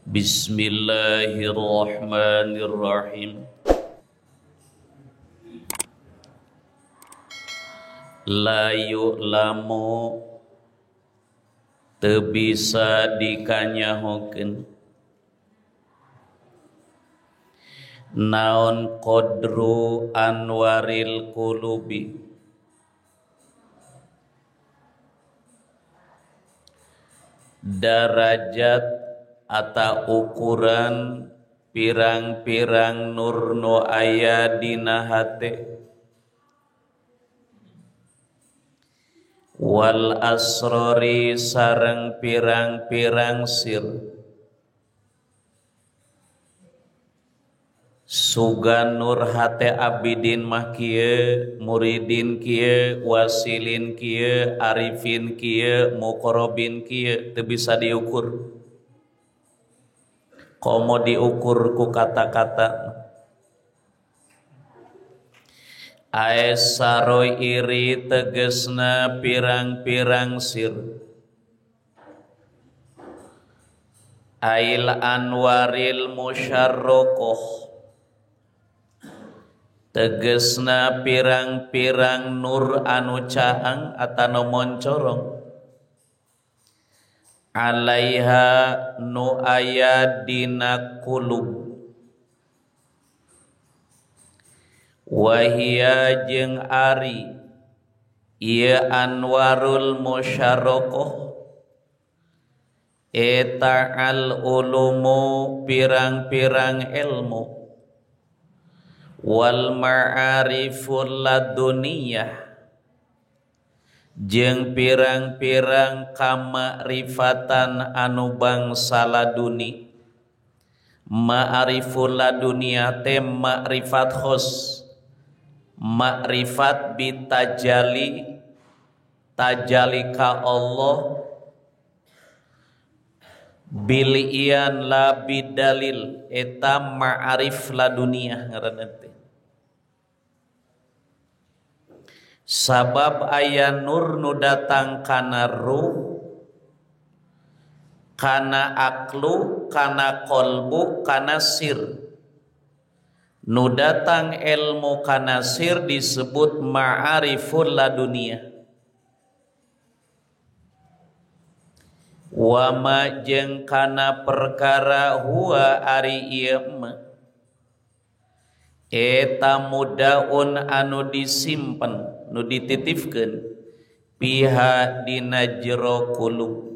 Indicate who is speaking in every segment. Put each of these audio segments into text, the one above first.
Speaker 1: Bismillahirrahmanirrahim. La yu'lamu teu bisa dikanyahokeun naon qadru anwaril qulubi darajat atau ukuran pirang-pirang nur nu aya dina hate wal asrori sareng pirang-pirang sir sugan nur hate abidin mah kieu, muridin kieu, wasilin kieu, arifin kieu, muqarrabin kieu, teu bisa diukur. Komo diukur ku kata-kata. Aesaroi iri tegesna pirang-pirang sir ail anwaril musyarrokoh tegesna pirang-pirang nur anu caang atanu moncorong alaiha nu aya dina kulub wahia jeung ari ieu anwarul musyarrokoh eta al ulumu pirang-pirang ilmu wal ma'ariful laduniyah jeung pirang-pirang kamakrifatan anu bangsa laduni. Ma'ariful laduniyah teh makrifat khos, makrifat bitajali, tajali ka Allah bilian la bidalil, eta ma'arif laduniyah ngaranna teh. Sabab aya nur nu datang kana ruh, kana aklu, kana kolbu, kana sir. Nu datang ilmu kana sir disebut ma'ariful laduniyah. Wa ma jeung kana perkara huwa ari ieu mah eta mudaun anu disimpen, nu dititipkeun piha dina jero kulub,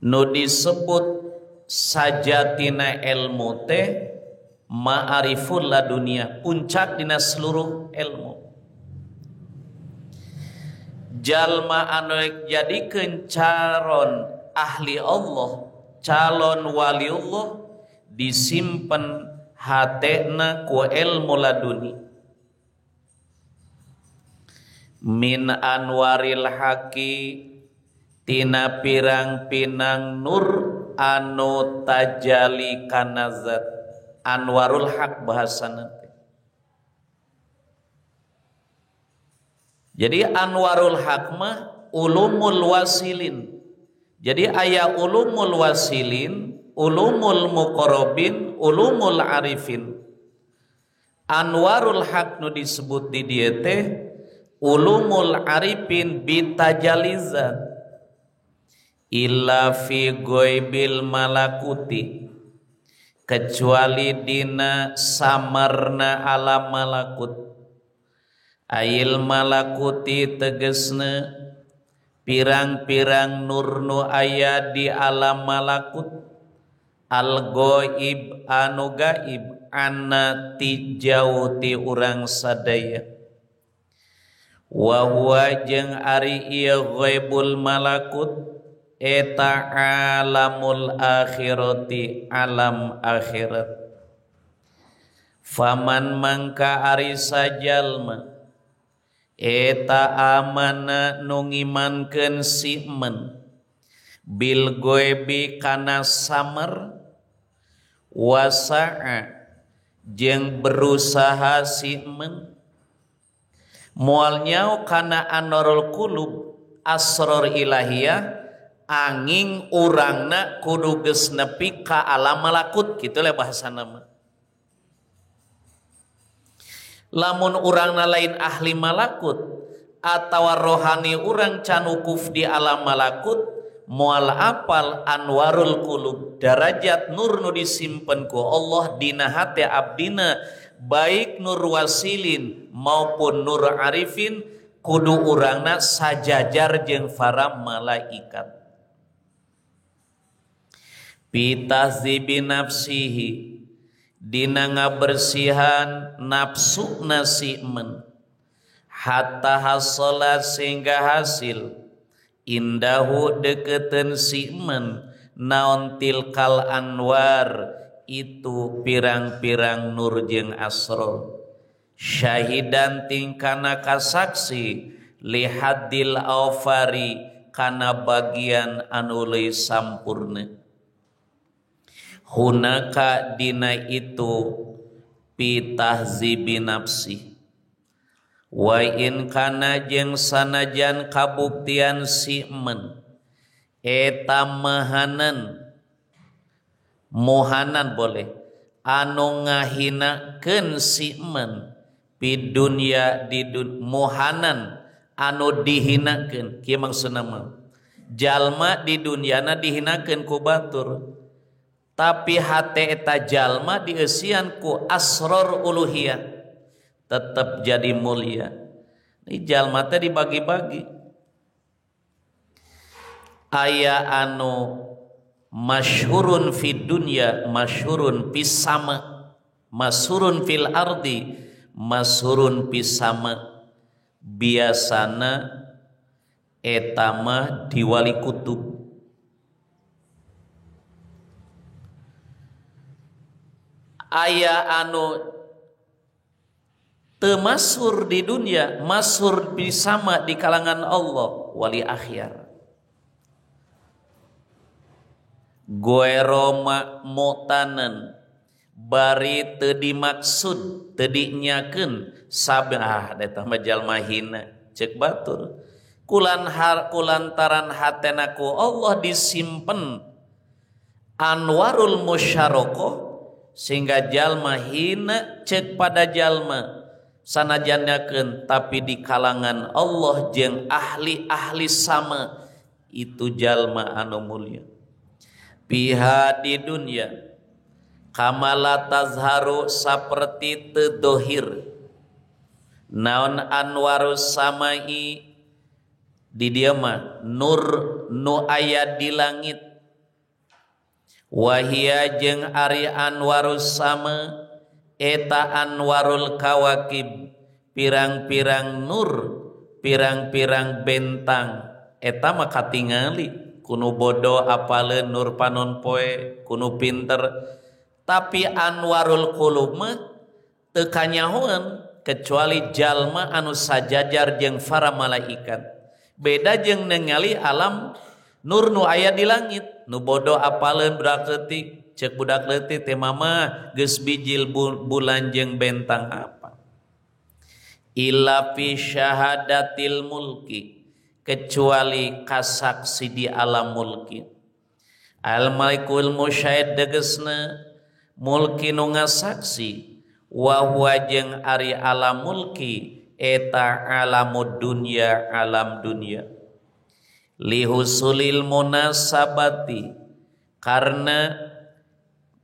Speaker 1: nu disebut sajatina ilmu teh ma'ariful laduniyah, puncak dina seluruh ilmu. Jalma anu jadikeun calon ahli Allah, calon waliullah, disimpen hatena ku ilmu laduni. Min anwaril haqi tina pirang-pinang nur anu tajali kana zat. Anwarul haq bahasana teh. Jadi anwarul haq mah ulumul wasilin. Jadi aya ulumul wasilin, ulumul muqarrabin, ulumul arifin. Anwarul haq nu disebut di dieu teh ulumul arifin bitajalizat illa fi ghaibil malakuti, kecuali dina samarna alam malakut. Ail malakuti tegesna pirang-pirang nur nu aya di alam malakut, al ghaib anu gaib anna ti jauh ti urang sadaya. Wa huwa jeung ari ieu ghaibul malakut eta alamul akhirati, alam akhirat. Faman mangka ari sajalma eta amana nu ngimankeun si men bil ghaibi kana samar, wasa'a jeung berusaha si men moal nyao kana anwarul qulub asror ilahiyah Angin urangna kudu geus nepi ka alam malakut kitu le bahasana mah. Lamun urangna lain ahli malakut atawa rohani urang can wukuf di alam malakut moal apal anwarul qulub darajat nur nu disimpen ku Allah dina hate abdina baik nur wasilin maupun nur arifin kudu urangna sajajar jeung para malaikat. Pitahzibi nafsihi dina ngabersihan nafsu nasi men hatta hasala sehingga hasil indahu deketeun si men naon tilkal anwar itu pirang-pirang nur jeung asror syahidan tingkana kasaksi lihaddil aufari kana bagian anu leuwih sampurna. Hunaka dina itu pitahzibi nafsi wa in kana jeung sanajan kabuktian si men eta mahanan mohanan boleh anu ngahinakeun si men pi dunya di mohanan anu dihinakeun kieu maksudna mah jalma di dunyana dihinakeun ku batur tapi hate eta jalma dieusian ku asror uluhiyah tetap jadi mulia. Ini jalma teh dibagi-bagi. Aya anu masyhurun fid dunya, masyhurun fis sama, masyhurun fil ardi, masyhurun fis sama. Biasana eta mah di wali kutub. Aya anu teu masyhur di dunia, masyhur sama di kalangan Allah, wali akhyar. Goeroma mutanen bari teu dimaksud, teu dinyakeun sabeh ah eta mah jalma hina ceuk batur. Kulantaran hatena ku Allah disimpen anwarul musyarakah sehingga jalma hina cek pada jalma sanajan nyakeun tapi di kalangan Allah jeung ahli-ahli sama itu jalma anu mulia. Piha di dunia kamala tazharu saperti teu dohir naon anwarus samai di dieu mah nur nu aya di langit wahia jeung ari anwarus sama eta anwarul kawakib pirang-pirang nur pirang-pirang bentang eta mah katingali kunu bodoh apaleun nur panon poe kunu pinter tapi anwarul qulub mah teu kanyahoan kecuali jalma anu sajajar jeung para malaikat beda jeung ningali alam nur nu aya di langit nu bodoh apaleun budak leutik ceuk budak leutik teh mama geus bijil bulan jeung bentang apa illa fi syahadatil mulki kecuali kasaksi di alam mulki al malikul musyahid tegesna mulki nu ngasaksi wa huwa jeung ari alam mulki eta alamud dunya alam dunya lihusulil munasabati karena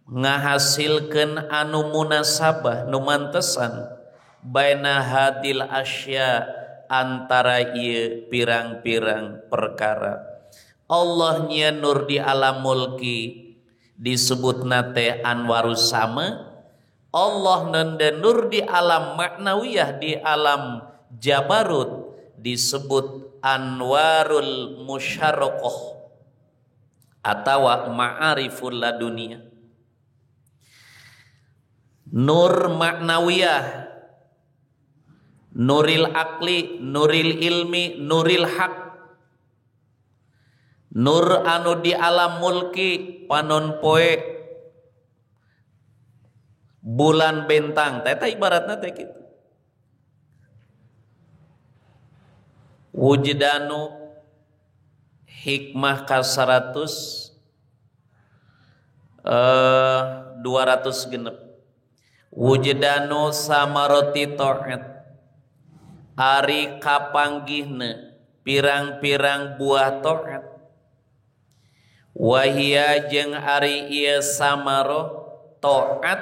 Speaker 1: ngahasilkeun anu munasabah nu mantesan baina hadil asya antara ieu pirang-pirang perkara. Allah nya nur di alam mulki disebutna teh anwarus sama. Allah nende nur di alam maknawiyah di alam jabarut disebut anwarul musyarakah atawa ma'ariful ladunia. Nur maknawiyah, nuril akli, nuril ilmi, nuril hak. Nur anu di alam mulki panon poe bulan bentang teta ibaratna teh kitu. Wujdanu Hikmah ka 100 200 genep. Wujdanu samaroti ta'at ari kapanggihna pirang-pirang buah ta'at. Wahia jeung ari ieu samaro ta'at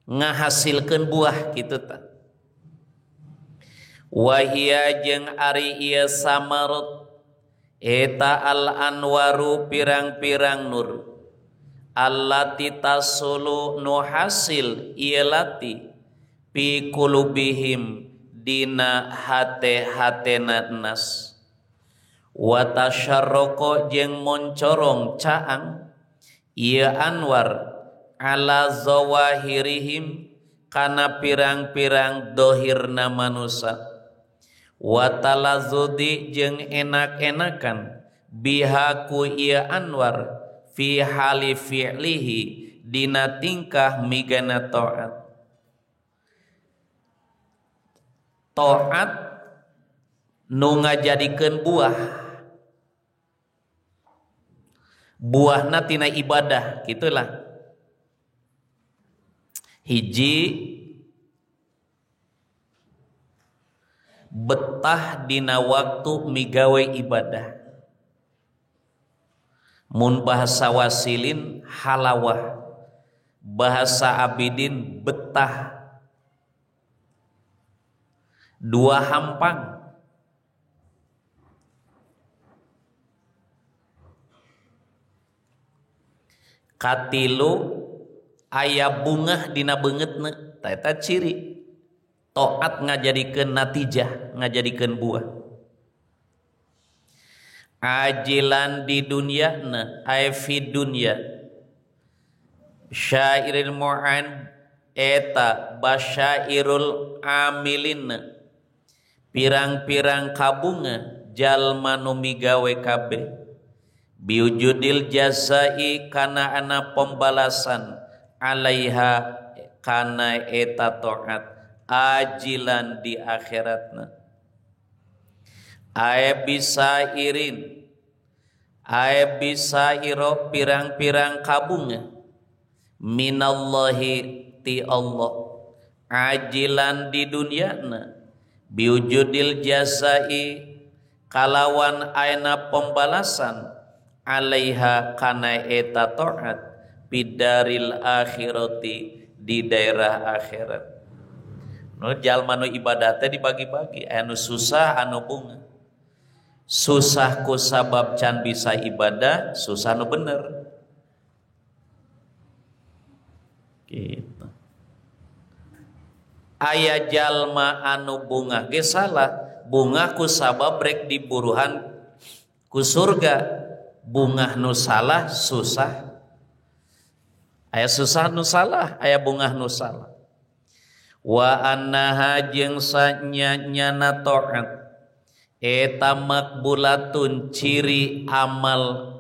Speaker 1: ngahasilkeun buah kitu tah. Wahia jeung ari ieu samarot eta al anwaru pirang-pirang nur allati tasulu nu hasil ieu lati fi qulubihim dina hate-hatena nas. Wa tasyarraqa jeung moncorong caang ieu anwar ala zawahirihim kana pirang-pirang dohirna manusa. Wa talazudi jeung enak-enakan bihaku ieu anwar fi hali fi'lihi dina tingkah migana taat. Taat nu ngajadikeun buah. Buahna tina ibadah gitulah. Hiji betah dina waktu migawe ibadah. Mun bahasa wasilin halawah, bahasa abidin betah. Dua hampang. Katilu aya bungah dina beungeutna, ta eta ciri. Taat ngajadikeun natijah, ngajadikeun buah. Ajilan di dunyana, ay fi dunya. Syairil mu'an eta basyairul amilin. Pirang-pirang kabunga jalma nu migawe kabeh. Biwujudil jazai kana ana pembalasan alaiha kana eta taat ajilan di akhiratna. Ae bisa irin, ae bisa iro pirang-pirang kabunga minallahi ti Allah ajilan di dunyana biwujudil jazai kalawan aena pembalasan alaiha kana eta taat bidaril akhirati di daerah akhirat. Nu jalma nu ibadah teh dibagi-bagi, anu susah anu bunga. Susah ku sabab can bisa ibadah, susah nu bener. Gitu. Aya jalma anu bunga ge salah, bunga ku sabab rek diburuhan ku surga. Bungah nu salah susah. Aya susah nu salah, aya bungah nu salah. Wa annaha jeung sanyana taat eta makbulatun ciri amal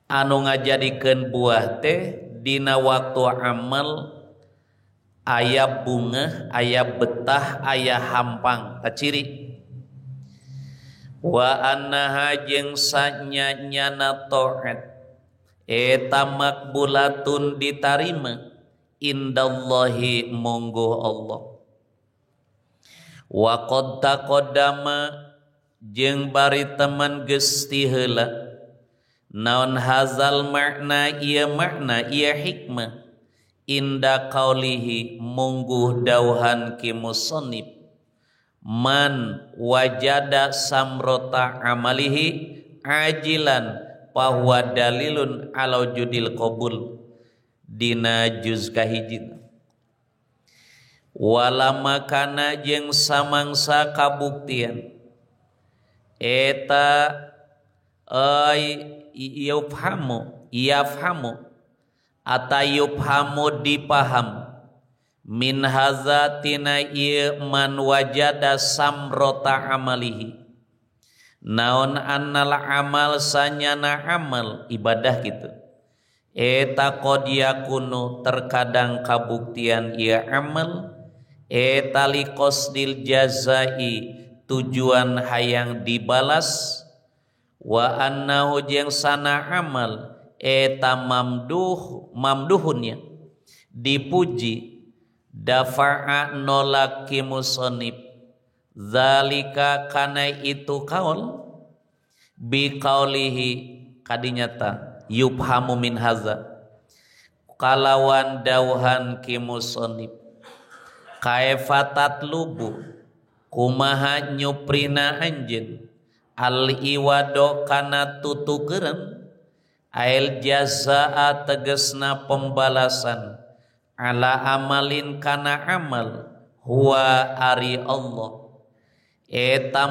Speaker 1: anu ngajadikeun buah teh dina waktu amal aya bungah, aya betah, aya hampang, ta ciri. Wa annaha jeung sanyana taat eta makbulatun ditarima indallahi monggo Allah. Wa qad taqaddama jeung bari teman geus ti heula naon hazal makna ieu makna ieu hikmah inda qaulihi mungguh dauhan ki musannif man wajada samrota amalihi ajilan bahwa dalilun ala judil qabul dina juz kahiji. Wala makana jeung samangsa kabuktian eta ay yufhamu yafhamu atayufhamu dipaham min haza tina ieu man wajada samrota amalihi naon annal amal sanyana amal ibadah gitu eta qad yakunu terkadang kabuktian ieu amal eta liqasdil jazai tujuan hayang dibalas Wa annahu jeung sana amal eta mamduh mamduhunnya dipuji dafa'a nolak ki musonib zalika kana itu kaul bi qaulihi kadinyata yubhamu min haza kalawan dauhan ki musonib kaifa tatlubu kumaha nyuprina anjeun al iwado kana tutukeun ail jazaa tegesna pembalasan ala amalin kana amal huwa ari Allah eta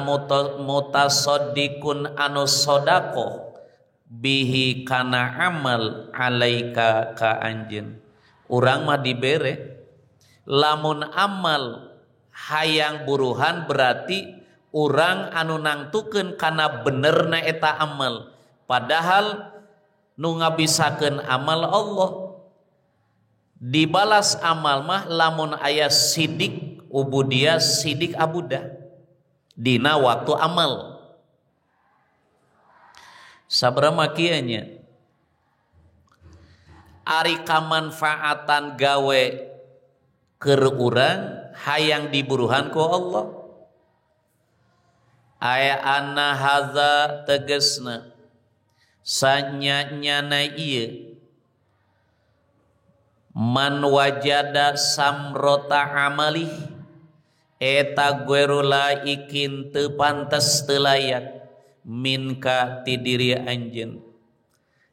Speaker 1: mutasaddikun anu sodako bihi kana amal alaika ka anjeun. Urang mah dibere lamun amal hayang buruhan berarti urang anu nangtukeun kana benerna eta amal, padahal nu ngabisakeun amal Allah. Dibalas amal mah lamun aya sidik ubudiah sidik abudah dina waktu amal. Sabra kieu nya ari kamanfaatan gawe keur urang hayang diburuhan ku Allah. Aya anna hadza tegesna sanya-nyana ieu man wajada samrota amalih eta gueru laikin teu pantes teu layak minka ti diri anjeun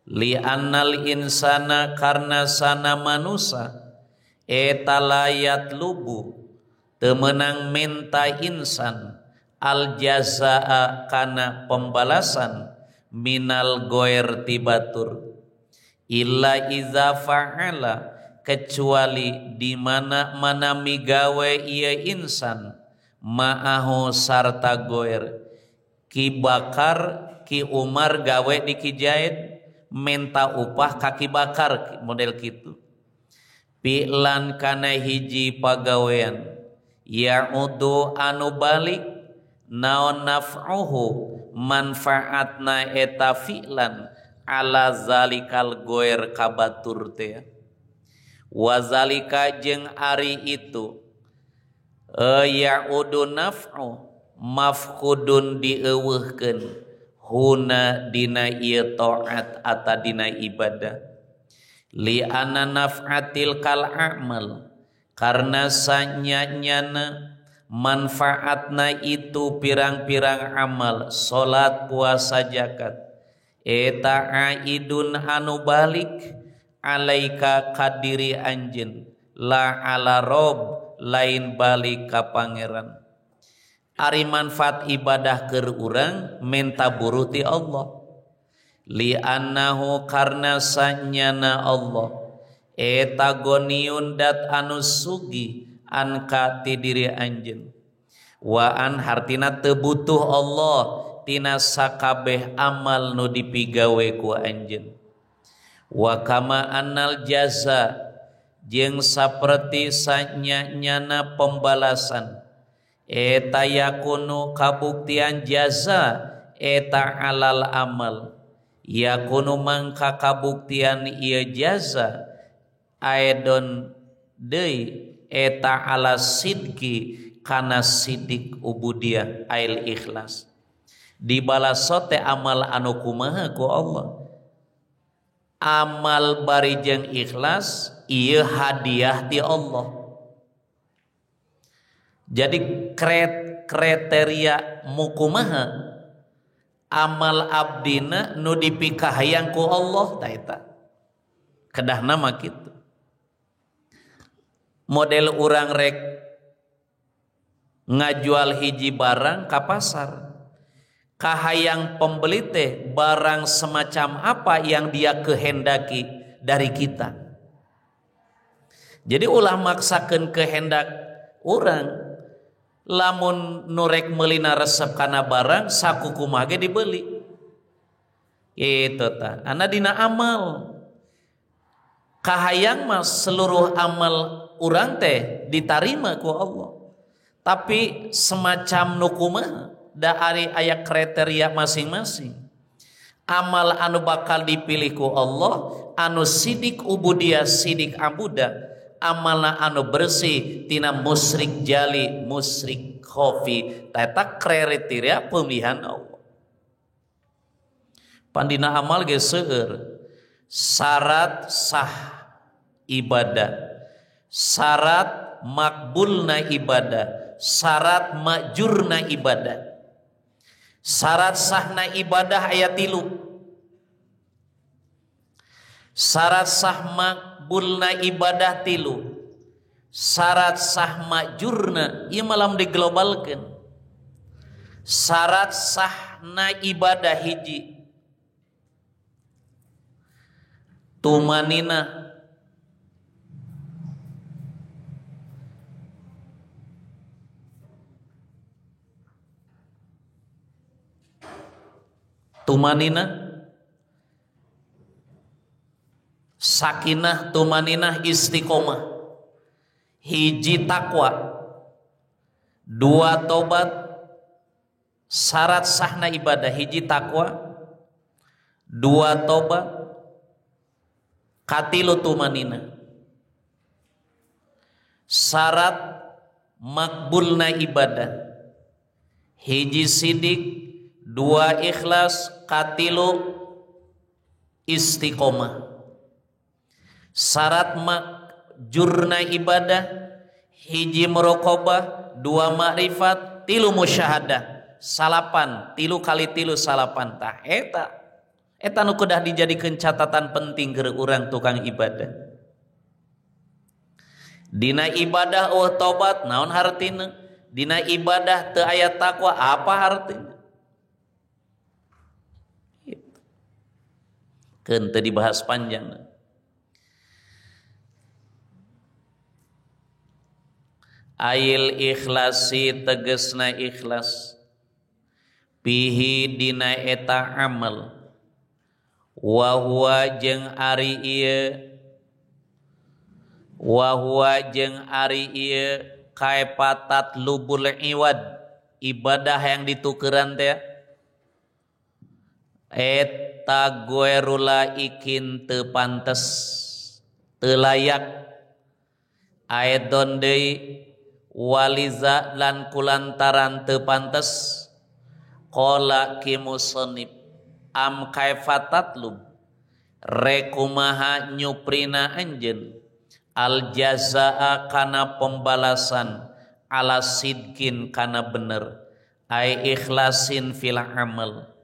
Speaker 1: li annal insana karna sana manusa eta layat lubu teu meunang minta insan al jazaa kana pembalasan minal goer tibatur illa iza fa'ala kecuali di mana-mana migawe ieu insan ma'ahu sarta goer. Ki Bakar Ki Umar gawe di Ki Jaid minta upah ka Ki Bakar model kitu pi'lan kana hiji pagawean ya'udu anu balik naon naf'uhu manfaatna eta fi'lan ala zalikal goer kabatur teh wa zalika jeung ari itu ya'udu naf'u mafqudun dieuweuhkeun huna dina ieu taat atawa dina ibadah li anna naf'atil kal a'mal karena sanya-nyana manfaatna itu pirang-pirang amal salat puasa zakat eta aidun anu balik alaika kadiri anjeun la ala rob lain balik ka pangeran. Ari manfaat ibadah keur urang menta buruh ti Allah li annahu karna sanyana Allah eta goniun dat anu sugi anka ti diri anjeun wa an hartina teu butuh Allah tina sakabeh amal nu dipigawe ku anjeun wa kama annal jaza jeung saperti sanya-nyana pembalasan eta yakunu kabuktian jaza eta alal amal yakunu mangka kabuktian ieu jaza aedon deui eta ala sidki kana sidik ubudiah ail ikhlas dibalas sote amal anu kumaha ku Allah amal bari jeung ikhlas ieu hadiah ti Allah. Jadi kriteria mukumaha amal abdina nu dipikahayang ku Allah ta eta kedahna mah kitu. Model urang rek ngajual hiji barang ka pasar, kahayang pembeli teh barang semacam apa yang dia kehendaki dari kita. Jadi ulah maksakeun kehendak urang. Lamun nurek meulina resep kana barang sakukumaha ge dibeli. Kitu tah. Ana dina amal. Kahayang mah seluruh amal urang teh ditarima ku Allah. Tapi semacam nu kumaha da ari aya kriteria masing-masing. Amal anu bakal dipilih ku Allah anu sidik ubudiyah sidik abudah, amalna anu bersih tina musyrik jali musyrik khafi. Eta kriteria pemilihan Allah. Pandina amal ge seueur syarat sah ibadah, syarat makbulna ibadah, syarat majurna ibadah. Syarat sahna ibadah aya 3. Syarat sah makbulna ibadah 3. Syarat sah majurna ieu malam diglobalkeun. Syarat sahna ibadah 1 tumanina tumanina sakinah tumaninah istiqomah. 1 takwa, 2 tobat. Syarat sahna ibadah 1 takwa, 2 tobat, 3 tumanina. Syarat makbulna ibadah 1 sidik, 2 ikhlas, 3 istiqomah. Syarat makjurna ibadah 1 muraqabah, 2 makrifat, 3 musyahadah. Salapan, 3 kali 3 salapan. Tah eta eta nu kedah dijadikeun catatan penting keur urang tukang ibadah. Dina ibadah eueuh tobat naon hartina? Dina ibadah teu aya takwa apa hartina? Keun teu dibahas panjang. Ail ikhlasi tegesna ikhlas pihi dina eta amal wa huwa jeung ari ieu wa huwa jeung ari ieu kaepatat lubul iwad ibadah yang ditukeran teh eta goerula ikin teu pantes teu layak aedon deui waliza lan kulantaran teu pantes qala ki musannif am kaifatatlub rekumaha nyuprina anjeun al jazaa kana pembalasan ala sidkin kana bener ai ikhlasin fil amal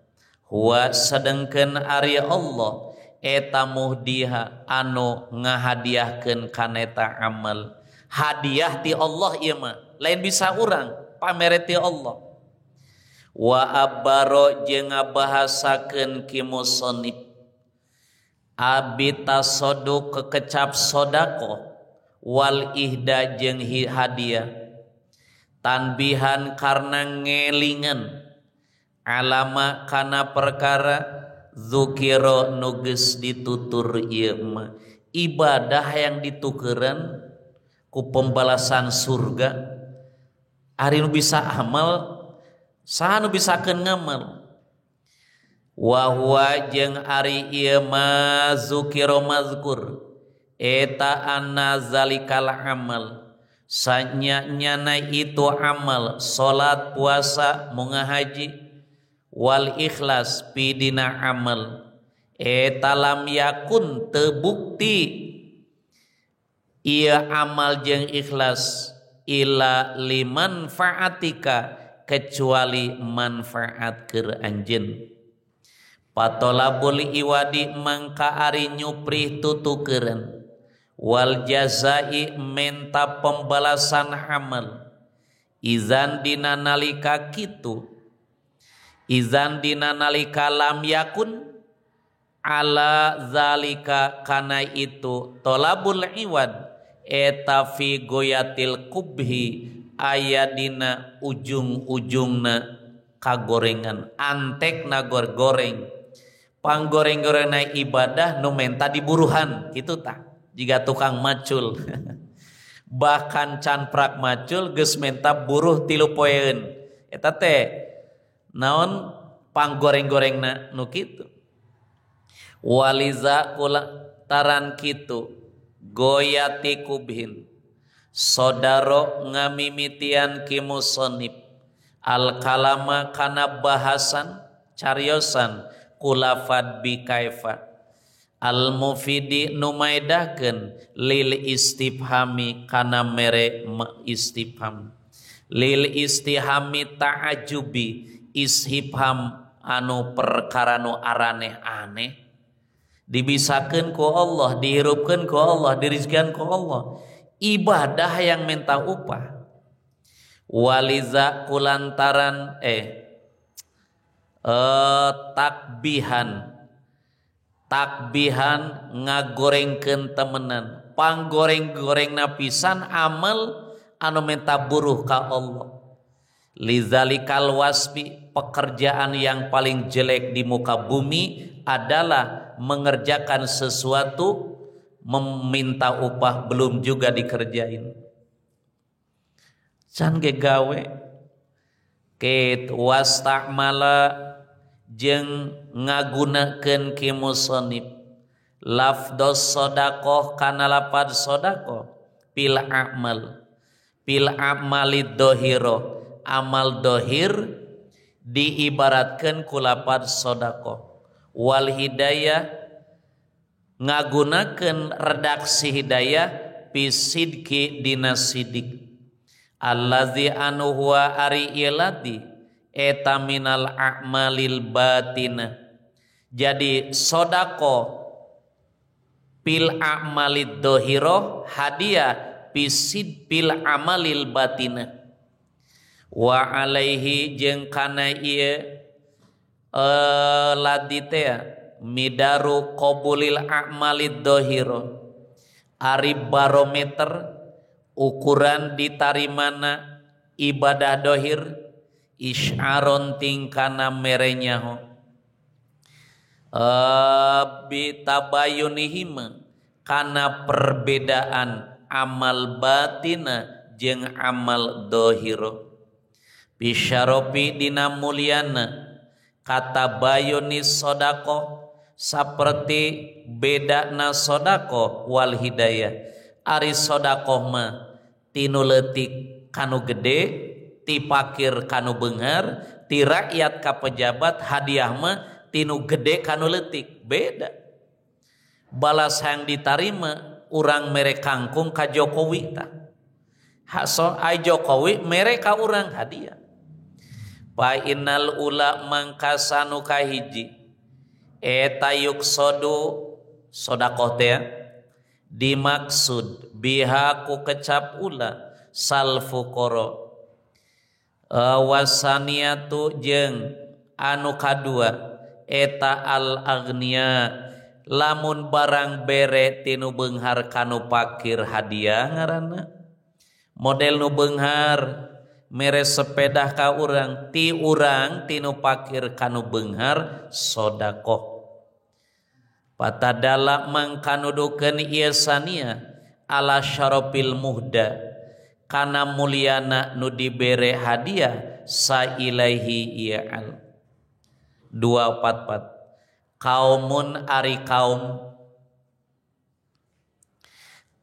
Speaker 1: huwa sedengkeun ari Allah eta muhdiha anu ngahadiahkeun kana eta amal. Hadiah ti Allah ieu mah lain bisa urang pamere ti Allah. Wa abaro jeung ngabahasakeun ki musannif abi tasaduq kekecap sedekah wal ihda jeung hadiah tanbihan karena ngelingan alama kana perkara zukira nu geus ditutur ieu mah. Ibadah yang ditukeran ku pembalasan surga ari nu bisa amal saha nu bisakeun ngamal. Wa huwa jeung ari ieu ma zukira mazkur eta anna zalikal amal sanya nyana itu amal salat puasa munga haji wal ikhlas pidina amal eta lam yakun tebukti ia amal jeung ikhlas ila liman faatika kecuali manfaat keur anjeun. Patolabul iwadi mangka ari nyuprih tutukeun wal jazai menta pembalasan amal izan dina nalika kitu izan dina nalika lam yakun ala zalika kana itu tolabul iwad eta fi goyatil kubhi aya dina ujung-ujungna kagorengan antekna goreng panggoreng-gorengna ibadah nu menta diburuhan kitu tah jiga tukang macul bahkan can prak macul geus menta buruh 3 poeun eta teh naon panggoreng-gorengna nu kitu. Waliza kula taran kitu goyati kubhin sodaro ngamimitian ki musonib al kalama kana bahasan cariosan kulafad bi kaifa al mufidi numaidahkeun lil istifhami kana mere istifham lil istihami ta'ajubi ishibham anu perkara nu araneh-aneh dibisakeun ku Allah, dihirupkeun ku Allah, dirizkian ku Allah. Ibadah yang minta upah. Waliza kulantaran takbihan. Takbihan ngagorengkeun temenan, panggoreng-gorengna pisan amal anu minta buruh ka Allah. Lizalikal wasbi, pekerjaan yang paling jelek di muka bumi adalah mengerjakan sesuatu meminta upah belum juga dikerjain. Can ge gawe ket wastamala jeung ngagunakeun ki musonib lafdhos sedaqah kana lapad sedaqah pil amal pil amalid dohiro amal dohir diibaratkan ku lapad sedaqah wal hidayah ngagunakeun redaksi hidayah pisidki dina sidik allazi anu huwa ari iladi eta minal a'malil batinah. Jadi sodako pil a'malid dohiro hadiah pisid pil amalil batinah. Wa alaihi jeung kana ieu ladi teh midaru qabulil a'malid dohiro ari barometer ukuran ditarimana ibadah dohir isyaron tingkana merenyaho bitabayunihima kana perbedaan amal batina jeung amal dohiro bisyarofi dina mulyana kata bayuni sodako seperti bedana sodako wal hidayah. Ari sodakoh mah tinu leutik kanu gede, ti pakir kanu beunghar, ti rakyat ka pejabat, hadiah mah tinu gede kanu leutik, beda. Balas yang ditarima urang mere kangkung ka Jokowi tah. So ai Jokowi mere ka urang hadiah. Fa innal ula mangkasanu kahiji eta yuksodu sodakoh teh dimaksud biha ku kecap ula sal fuqara wasaniatu jeung anu kadua eta al agnia lamun barang bere tinu beunghar kanu pakir hadiah ngaranna model nu beunghar mere sepedah ka urang ti urang tinu pakir kanu beunghar sodakoh. Patadala mangkanudukeun ieu sania ala syarafil muhda kana mulyana nu dibere hadiah sailaihi ial. 244 kaumun ari kaum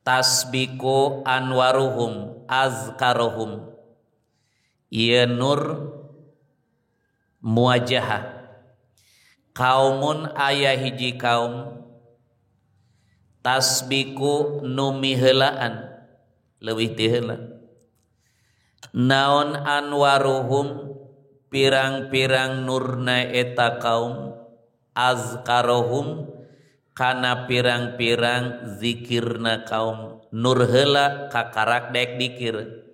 Speaker 1: tasbiku anwaruhum azkaruhum ieu nur muwajahah. Kaumun aya hiji kaum tasbiku nu miheulaan leuwih ti heula naon anwaruhum pirang-pirang nurna eta kaum azkarohum kana pirang-pirang zikirna kaum. Nur heula kakarak daek dikir,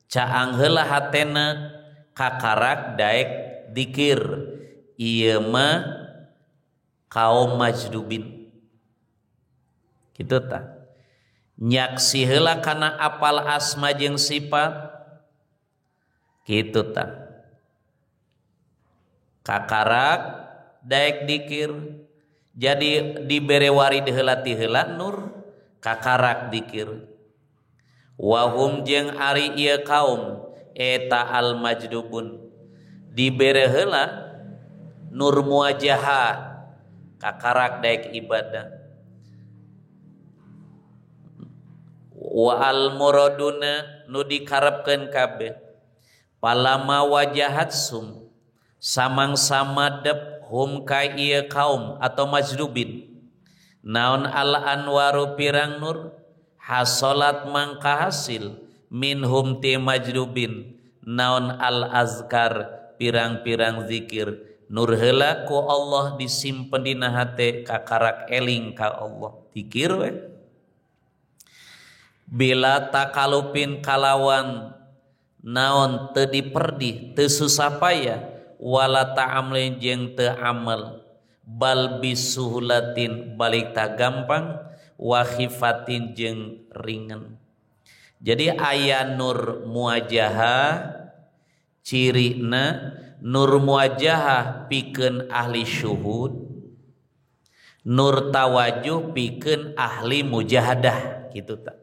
Speaker 1: caang heula hatena kakarak daek dikir. Ieu mah kaum majdubin kitu tah. Nyaksi heula kana apal asma jeung sifat kitu tah. Kakarak daek dikir. Jadi dibere warid heula ti heula nur kakarak dikir. Wahum jeung ari ieu kaum eta al majdubun dibere heula nur muwajahah Kakarak daek ibadah. Wa al muraduna nu dikarepkeun kabeh. Palama wajahat sum samang-sama dep hum ka ieu kaum atau majdubin. Naon al anwaru pirang nur hasolat mangka hasil minhum ti majdubin. Naon al azkar pirang-pirang zikir. Nur heula ku Allah disimpen dina hate kakarak eling ka Allah. Zikir we. Bila takalupin kalawan naon teu diperdih teu susah payah wala ta'amlin jeung teu amal bal bisuhulatin balik ta gampang wa khifatin jeung ringan. Jadi aya nur muajahah cirina nur muajahah pikeun ahli syuhud, nur tawajuh pikeun ahli mujahadah kitu ta.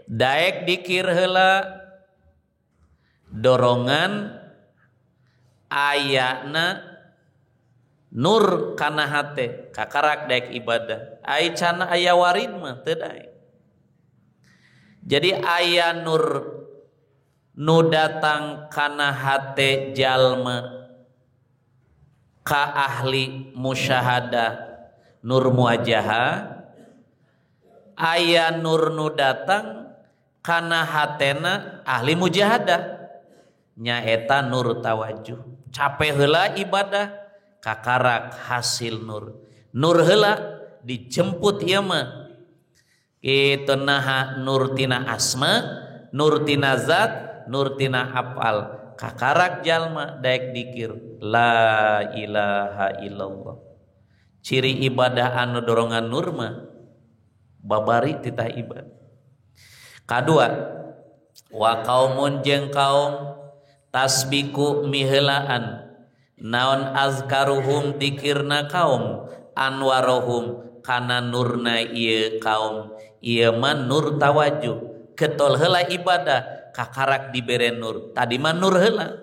Speaker 1: Daek dikir heula dorongan ayana nur kana hate kakarak daek ibadah. Ai cana aya warid mah teu daek. Jadi aya nur nu datang kana hate jalma ka ahli musyahadah nur muajahah, aya nur nu datang kana hatena ahli mujahadah nyaeta nur tawajuh. Capek heula ibadah kakarak hasil nur. Nur heula dijemput ieu mah. Kitu naha nur tina asma, nur tina zat, nur tina afal. Kakarak jalma daek dikir la ilaha illallah. Ciri ibadah anu dorongan nur mah babari titah ibadah. Kadua, wa kaumun jeung kaum tasbiku miheulaan naon azkaruhum dikirna kaum anwarohum kana nurna ieu kaum. Ieu mah nur tawajuh. Ketol heula ibadah kakarak dibere nur. Tadi mah nur heula.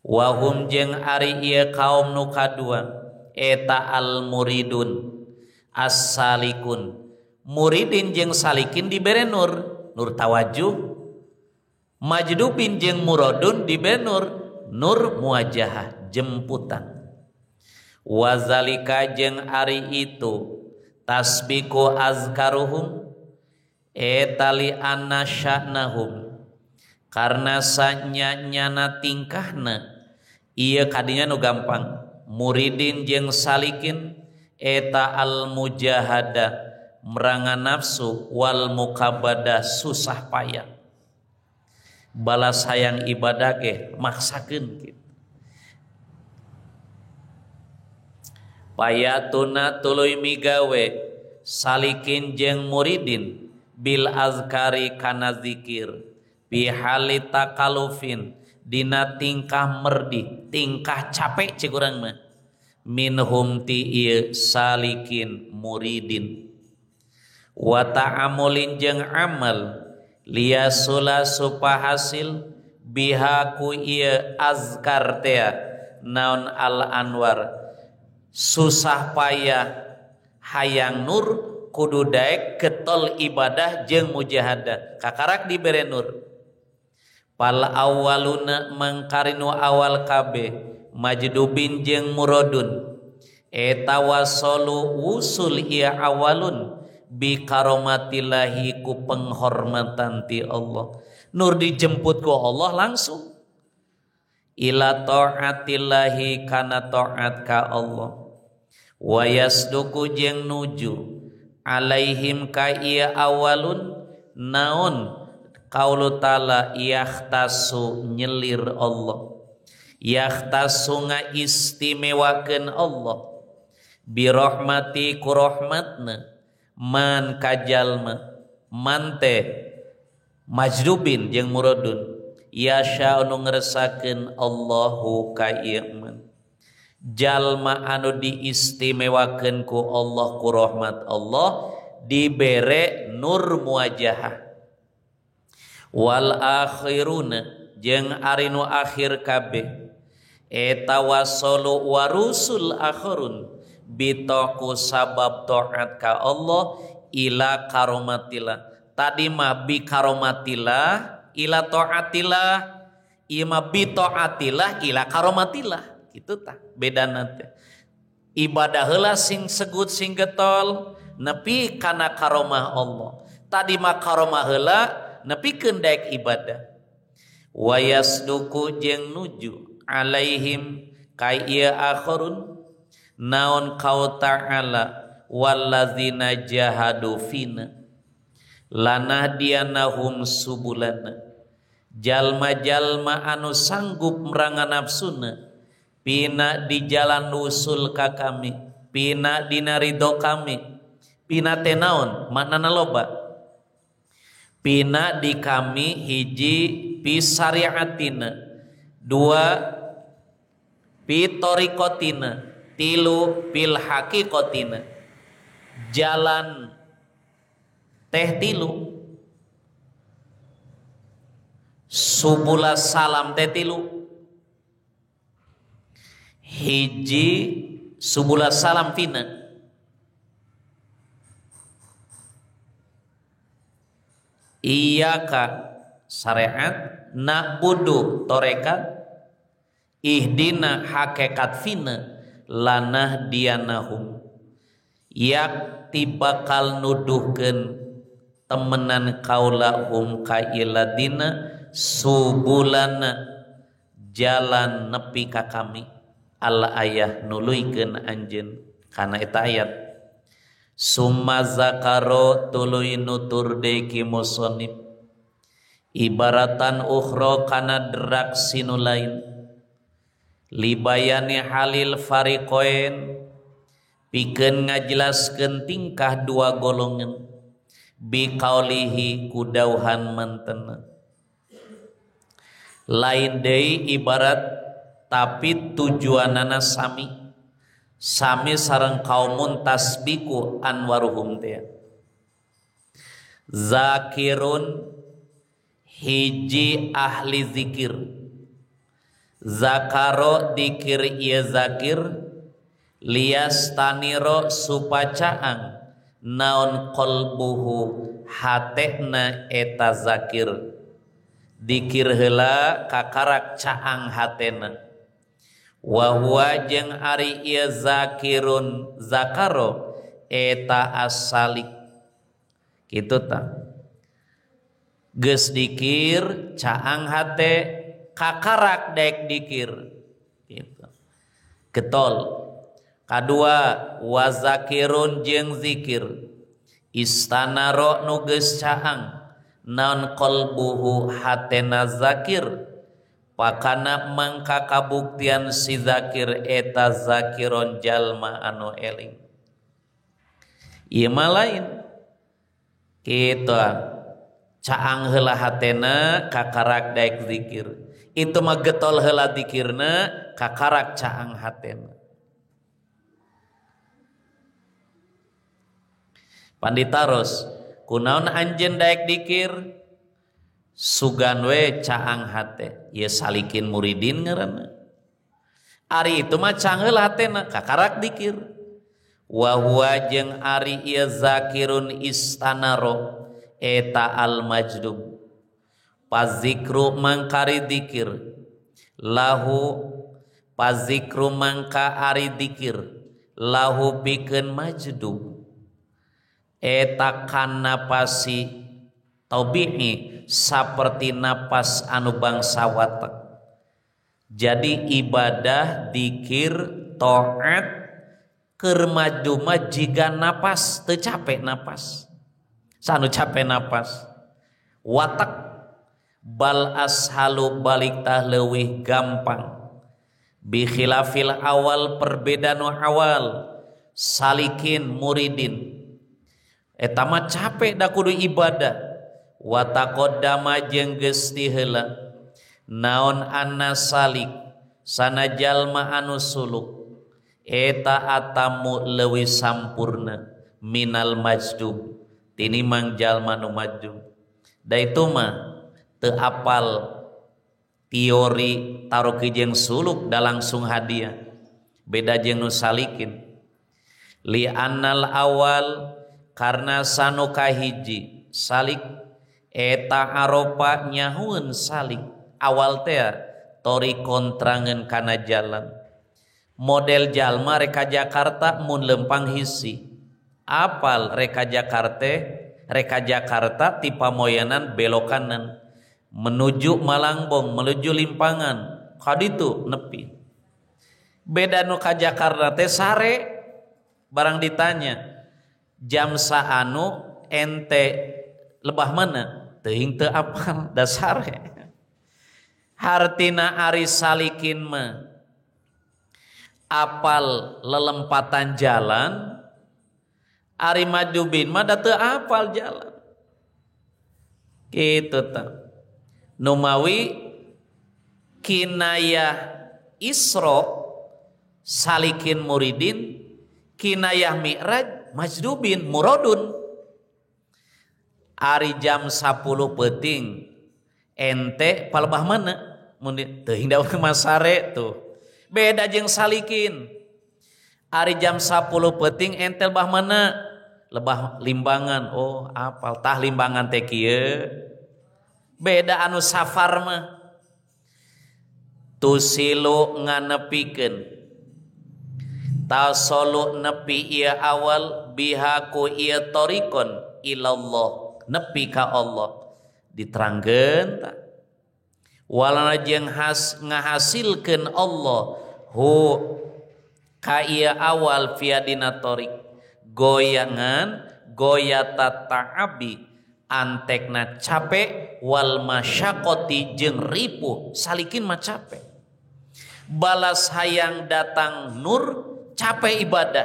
Speaker 1: Wahum jeung ari ieu kaum nu kadua eta al muridun as-salikun. Muridin jeung salikin dibere nur, nur tawajuh. Majdubin jeung muradun dibere nur, nur muajahah, jemputan. Wazalika jeung ari itu tasbiku azkaruhum etali anna sya'nahum karena sanya-nyana tingkahna ieu kadinya nu gampang. Muridin jeung salikin eta al mujahadah merangan nafsu wal mukabadah susah payah. Balas hayang ibadah ge maksakeun kitu. Payatuna tuluy migawe salikin jeung muridin bil azkari kana zikir bi hali takalufin dina tingkah merdi tingkah capek cek urang mah minhum ti ieu salikin muridin wa ta'amulin jeung amal liyasula supahasil biha ku ieu azkar tea naon al anwar. Susah payah hayang nur kudu daek ketol ibadah jeung mujahadah kakarak dibere nur. Pal awaluna mangkarinu awal kabeh majdubin jeung muradun eta wasolu wusul ia awalun bi karomatillahi ku penghormatan ti Allah. Nur dijemput ku Allah langsung ila taatillahi kana taat ka Allah. Wa yasduku jeung nuju alaihim ka ieu awalun naon qaulu ta'ala yahtasu nyelir Allah, yahtasu ngaistimewakeun Allah bi rahmati ku rahmatna man kajalma man teh majdubin jeung muradun yasha anu ngresakeun Allahu ka ieu man. Jalma anu diistimewakeun ku Allah ku rahmat Allah dibere nur muajahah. Wal akhiruna jeung ari nu akhir kabeh Eta wasolu warusul akhirun bitoku sabab taat ka Allah ila karomatillah. Tadi mah bi karomatillah ila taatillah, ieu mah bi taatillah ila karomatillah. Kitu tah bedana teh. Ibadah heula sing segut sing getol nepi kana karomah Allah. Tadi mah karomah heula nepikeun daek ibadah. Wa yasduku jeung nuju alaihim kai ieu akhirun naon kau ta'ala wallazina jahadu fina lanahdiyanahum subulana. Jalma-jalma anu sanggup meranga nafsuna pina di jalan usul ka kami, pina dina ridho kami, pina teh naon maknana loba, pina di kami hiji pi syariatina, dua pi torikotina, tilu pil hakikotina. Jalan teh tilu, subula salam teh tilu, hiji subula salam fina, iyaka syariat, na'budu torekat, ihdina hakikat fina, lanah dianahum. Yakti bakal nuduhkeun temenan kaula hum kailadina subulana jalan nepi ka kami. Allah ayah nuluykeun anjeun kana eta ayat. Summa zakaro tuluy nutur deui ki musannif ibaratan ukhra kana derak sinu lain libayani halil fariqoin pikeun ngajelaskeun tingkah dua golongan biqaulihi kudauhan mantena. Lain deui ibarat tapi tujuanana sami sami sareng kaumun tasbiku anwaruhum teh. Zakirun hiji ahli zikir, zakaro dikir ieu zakir lias taniro supacaang naon qalbuhu hatena eta zakir. Dikir heula kakarak caang hatena. Wa huwa jeung ari ieu zakirun zakaro eta asalik. Kitu tah. Geus dikir caang hate kakarak daek dikir. Gitu. Getol. Kadua wazakirun jeung zikir istanaro nu geus caang naon qalbuhu hatena zakir pakana mangka kabuktian si zakir eta zakiron jalma anu eling. Ieu mah lain kitu, caang heula hatena kakarak daek zikir. Itu mah getol heula dikirna kakarak caang hatena. Panditaros kunaon anjeun daek dikir sugan we caang hate, ieu salikin muridin ngaranna. Ari itu mah caang heula hatena kakarak dikir. Wa huwa jeung ari ieu zakirun istanaro eta al majdub. Pazikru mangkari dikir lahu, pazikru mangka ari dikir lahu pikeun majdub eta kana napasi tabi'i saperti napas anu bangsa watek. Jadi ibadah dikir taat keur maju mah jiga napas, teu capek napas. Sanu capek napas. Watak bal ashalu balik tah leuwih gampang. Bi khilafil awal perbedaan awal salikin muridin. Eta mah capek da kudu ibadah. Wa taqaddama jeung geus diheula naon anna salik sana jalma anu suluk eta atamu leuwih sampurna minal majdub tinimang jalma nu majdub. Da itu mah teu apal Teori taruki jeung suluk da langsung hadiah. Beda jeung nu salikin. Li annal awal karena sanu kahiji salik eta aropa nyahueun salik awal teh tori kontrangan kana jalan. Model jalma reka Jakarta mun lempang hisi. Apal reka Jakarta ti Pamoyanan belok kanan menuju Malangbong, menuju Limpangan, kaditu nepi. Beda nu ka Jakarta teh sare barang ditanya jam saanu ente lebah mana? Teuing teu apal da sare. Hartina ari salikin mah apal lelempatan jalan, ari majdubin mah da teu apal jalan. Kitu tah. Numawi kinayah Isra salikin muridin, kinayah Mi'raj majdubin murodun. Ari jam 10 peuting ente palebah mana? Mun teuing da urang mah sare tuh. Beda jeung salikin. Ari jam 10 peuting ente lebah mana? Lebah Limbangan. Oh, apal tah Limbangan teh kieu. Beda anu safar mah. Tusilu nganepikeun. Tasolu nepi ieu awal bihaku ieu torikon ilallah. Nepi ka Allah. Diterangkeun tah. Walana jeung ngahasilkeun Allah hu ka ieu awal via dina torik. Goyangan goyata ta'abi antekna capek wal masyaqati jeung ripuh. Salikin mah capek. Balas hayang datang nur capek ibadah.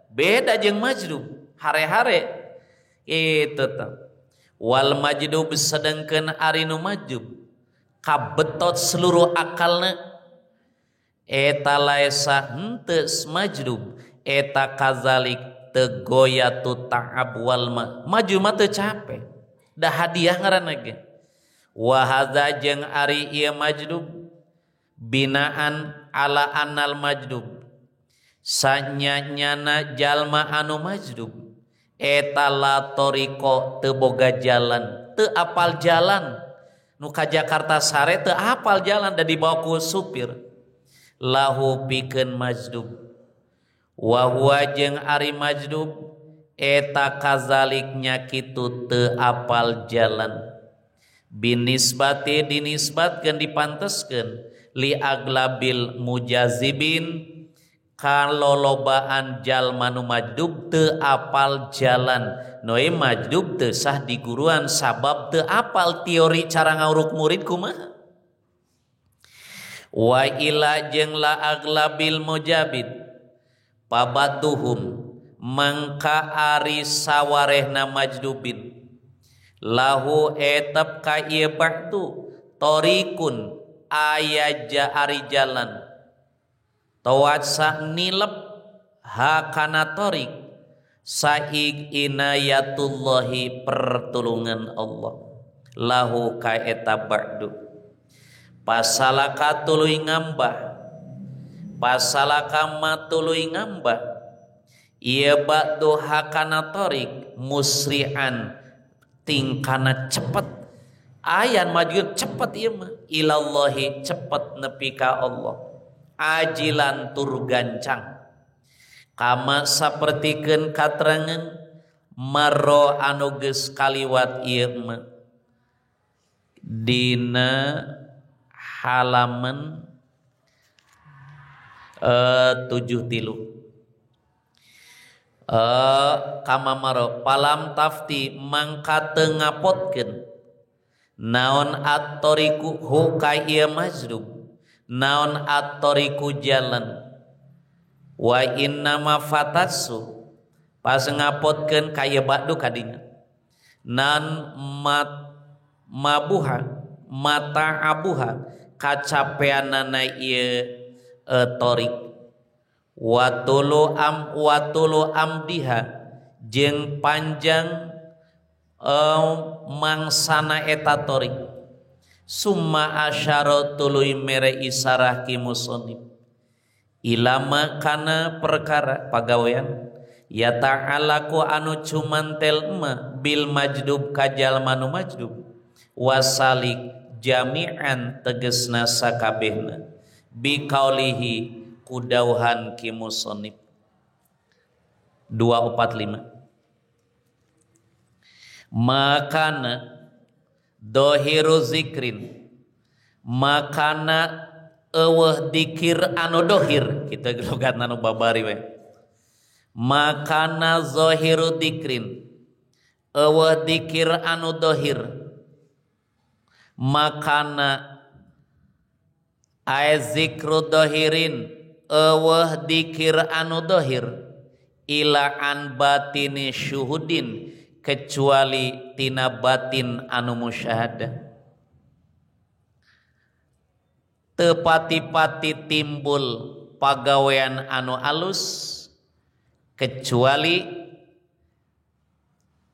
Speaker 1: Beda jeung majdub hare-hare itu tah. Wal majdub sedengkeun ari nu majdub kabetot seluruh akalna eta laesa henteu majdub eta kazalik teu goyatu ta'ab wal maju mah teu capek. Da hadiah ngaranna ge. Wa hadza jeung ari ieu majdub binaan ala annal majdub sanyanyana jalma anu majdub eta la toriko teu boga jalan, teu apal jalan. Nu ka Jakarta sare teu apal jalan da dibawa ku supir. Lahu pikeun majdub wa huwa jeung ari majdub eta kazaliknya kitu teu apal jalan. Binisbati dinisbatkeun dipanteskeun li aglabil mujazibin kalolobaan jalma nu majdub teu apal jalan. Noe majdub teu sah diguruan sabab teu apal teori cara ngauruk murid kumaha. Wa ila jeung la aglabil mujabid pabatuhum mangka ari sawarehna majdubin lahu etap ka ieu ba'du torikun aya ja ari jalan tawatsa nilep hakana torik saig inayatullahi pertulungan Allah lahu ka eta ba'du. Pasalaka tuluy ngambah, pasalaka matuluy ngambah ieu ba'du hakana torik musri'an tingkana cepet. Ayan maju cepet ieu mah ilallahi cepet nepi ka Allah ajilan tur gancang kama sapertikeun katerangan marro anu geus kaliwat ieu mah dina halaman 73. Kama maro palam tafti mangka teu ngapotkeun naon at-tariqu hu ka ieu majdub naon at-tariqu jalan wa innama fatatsu pas ngapotkeun ka ieu ba'du kadinya nan mat mabuha mata abuha kacapeanana ieu torik watulu am watulu amdiha jeung panjang mangsana eta torik Summa asyara tuluy mere isarah ki musonib ilama kana perkara pagawean ya ta'alaku anu cumantel ma bil majdub kajal manu majdub wasalik jami'an tegesna sakabehna bi kaulihi kudauhan ki musonib. 245 makana dohiru zikrin makana eueuh dikir anu dohir kita logat anu babari we makana zahiru dikrin eueuh dikir anu dohir makana ay zikru dohirin eueuh dikir anu dohir ila an batini syuhudin kecuali tina batin anu musyahadah. Tepati-pati timbul pagawean anu alus kecuali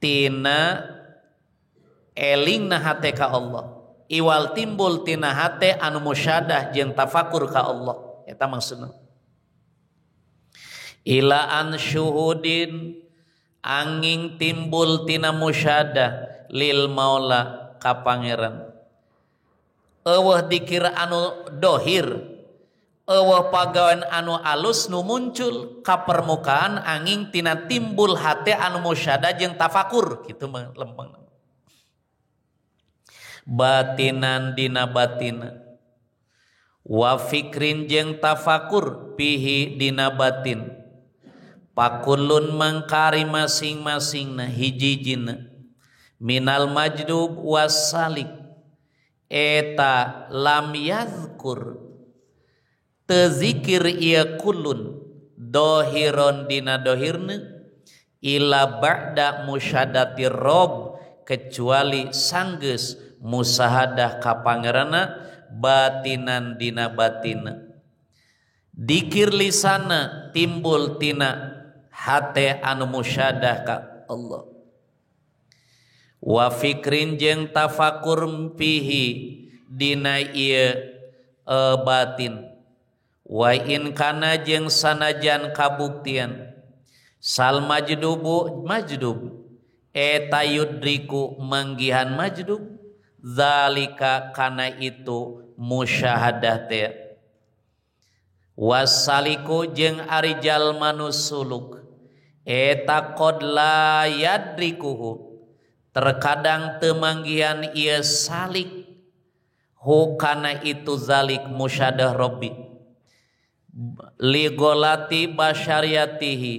Speaker 1: tina elingna hate ka Allah, iwal timbul tina hate anu musyahadah jeung tafakur ka Allah. Eta maksudna ila an syuhudin angin timbul tina musyahadah lil maula ka pangeran. Eueuh dikir anu dohir, eueuh pagawean anu alus nu muncul ka permukaan angin tina timbul hate anu musyahadah jeung tafakur kitu mah lempeng. Batinan dina batina wa fikrin jeung tafakur pihi dina batin pakulun mangkari masing-masingna hiji-hijina minal majdub wasalik eta lam yazkur tezikir ia kulun dohiron dina dohirna ila ba'da musyadatir rob kecuali sanggeus musahadah ka pangeranna batinan dina batina. Dikir lisana timbul tina hate anu musyadah ka Allah wa fikrin jeung tafakur fihi dina ieu batin wa in kana jeung sanajan kabuktian sal majdubu majdub eta yudriku manggihan majdub zalika kana itu musyahadah teh wasaliku jeung ari jalma nu suluk eta qad la yadrikuhu terkadang teu manggihan ieu salik hu kana itu zalik musyahadah robbi ligolati basyariatihi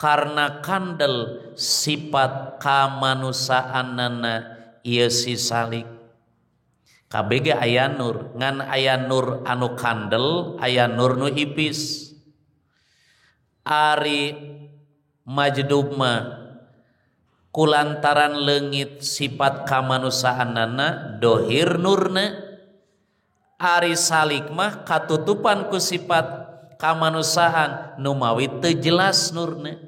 Speaker 1: karena kandel sifat kamanusaanana ieu si salik. KBG aya nur, ngan aya nur anu kandel, aya nur nu ipis. Ari majdub mah kulantaran leungit sifat kamanusaanana dohir nurna. Ari salik mah katutupan ku sifat kamanusiaan nu mawi teu jelas nurna.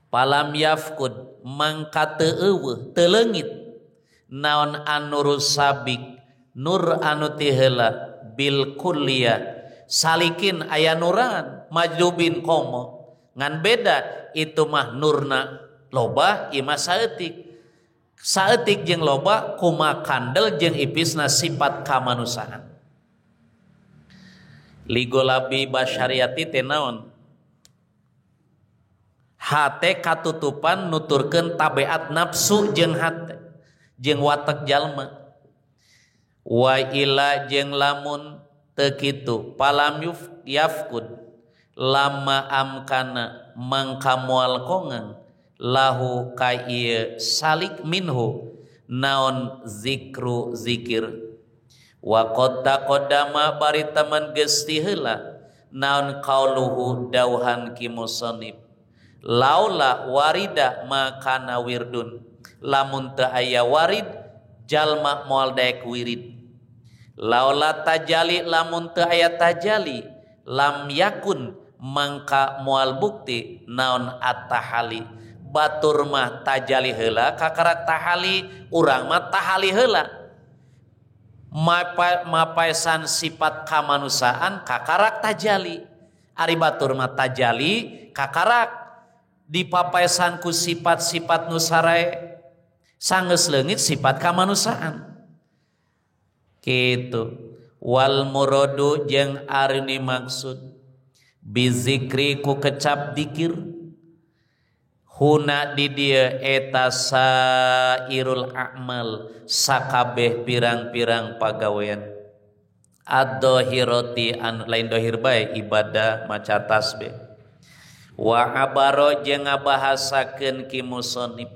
Speaker 1: Palam yafkud mangka teu eueuh teu leungit naon anurus sabik nur anu ti heula bil kulliyah salikin aya nuran majdubin komo ngan beda itu mah nurna loba ieu mah saeutik. Saeutik jeung loba kuma kandel jeung ipisna sifat kamanusiaan. Ligolabi basyariati teh naon? Hate katutupan nuturkeun tabiat nafsu jeung hate jeung watak jalma. Wa ila jeung lamun teu kitu palam yafkud lama amkana mangka moal kongang lahu ka ieu salik minhu naon zikru zikir wa qad taqaddama bari teman geus ti heula naon qauluhu dauhan ki musannif laula warida makana wirdun lamun teu aya warid jalma moal daek wirid laula tajali lamun teu aya tajali lam yakun mangka moal bukti naon atahali batur mah tajali heula kakarak tahali urang mah tahali heula. Mapaesan sifat kamanusiaan kakarak tajali. Ari batur mah tajali kakarak dipapaesan ku sifat-sifat nu sarae sanggeus leungit sifat kamanusiaan. Kitu wal muradu jeung ari maksud bizikri ku kecap dikir huna di dieu eta sairul a'mal sakabeh pirang-pirang pagawean ad-dhahirati anu lain dohir bae ibadah maca tasbih wa abaro jeung ngabahasakeun ki musonib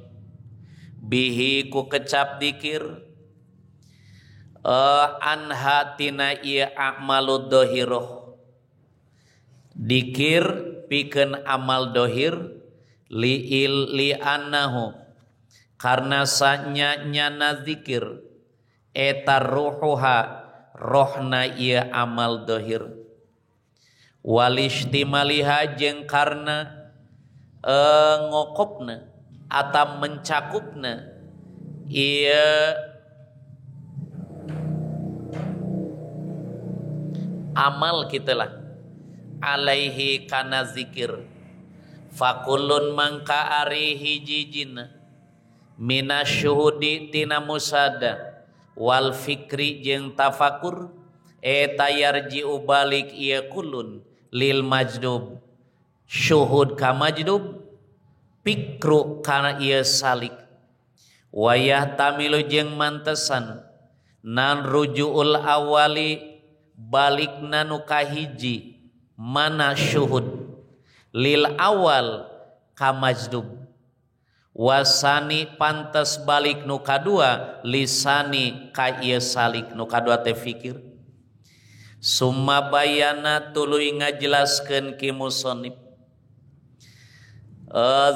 Speaker 1: bihi ku kecap dikir anha tina ieu a'malud dhahirah dikir pikeun amal dohir liil li'annahu karena sanya nyana zikir eta ruhuha rohna ieu amal dohir walistimaliha jeung karena ngokopna atau mencakupna ieu amal kitalah alaihi kana zikir fakulun mangka ari hiji-jina minasyuhudi tina musada wal fikri jeung tafakur eta yarji'u balik ieu kulun lil majdub syuhud ka majdub pikru kana ieu salik wayah tamilu jeung mantesan nan rujuul awali balikna nu kahiji mana syuhud lil awal ka majdub wasani pantes balik nu kadua lisani ka ieu salik nu kadua teh fikir summa bayana tuluy ngajelaskeun ki musannif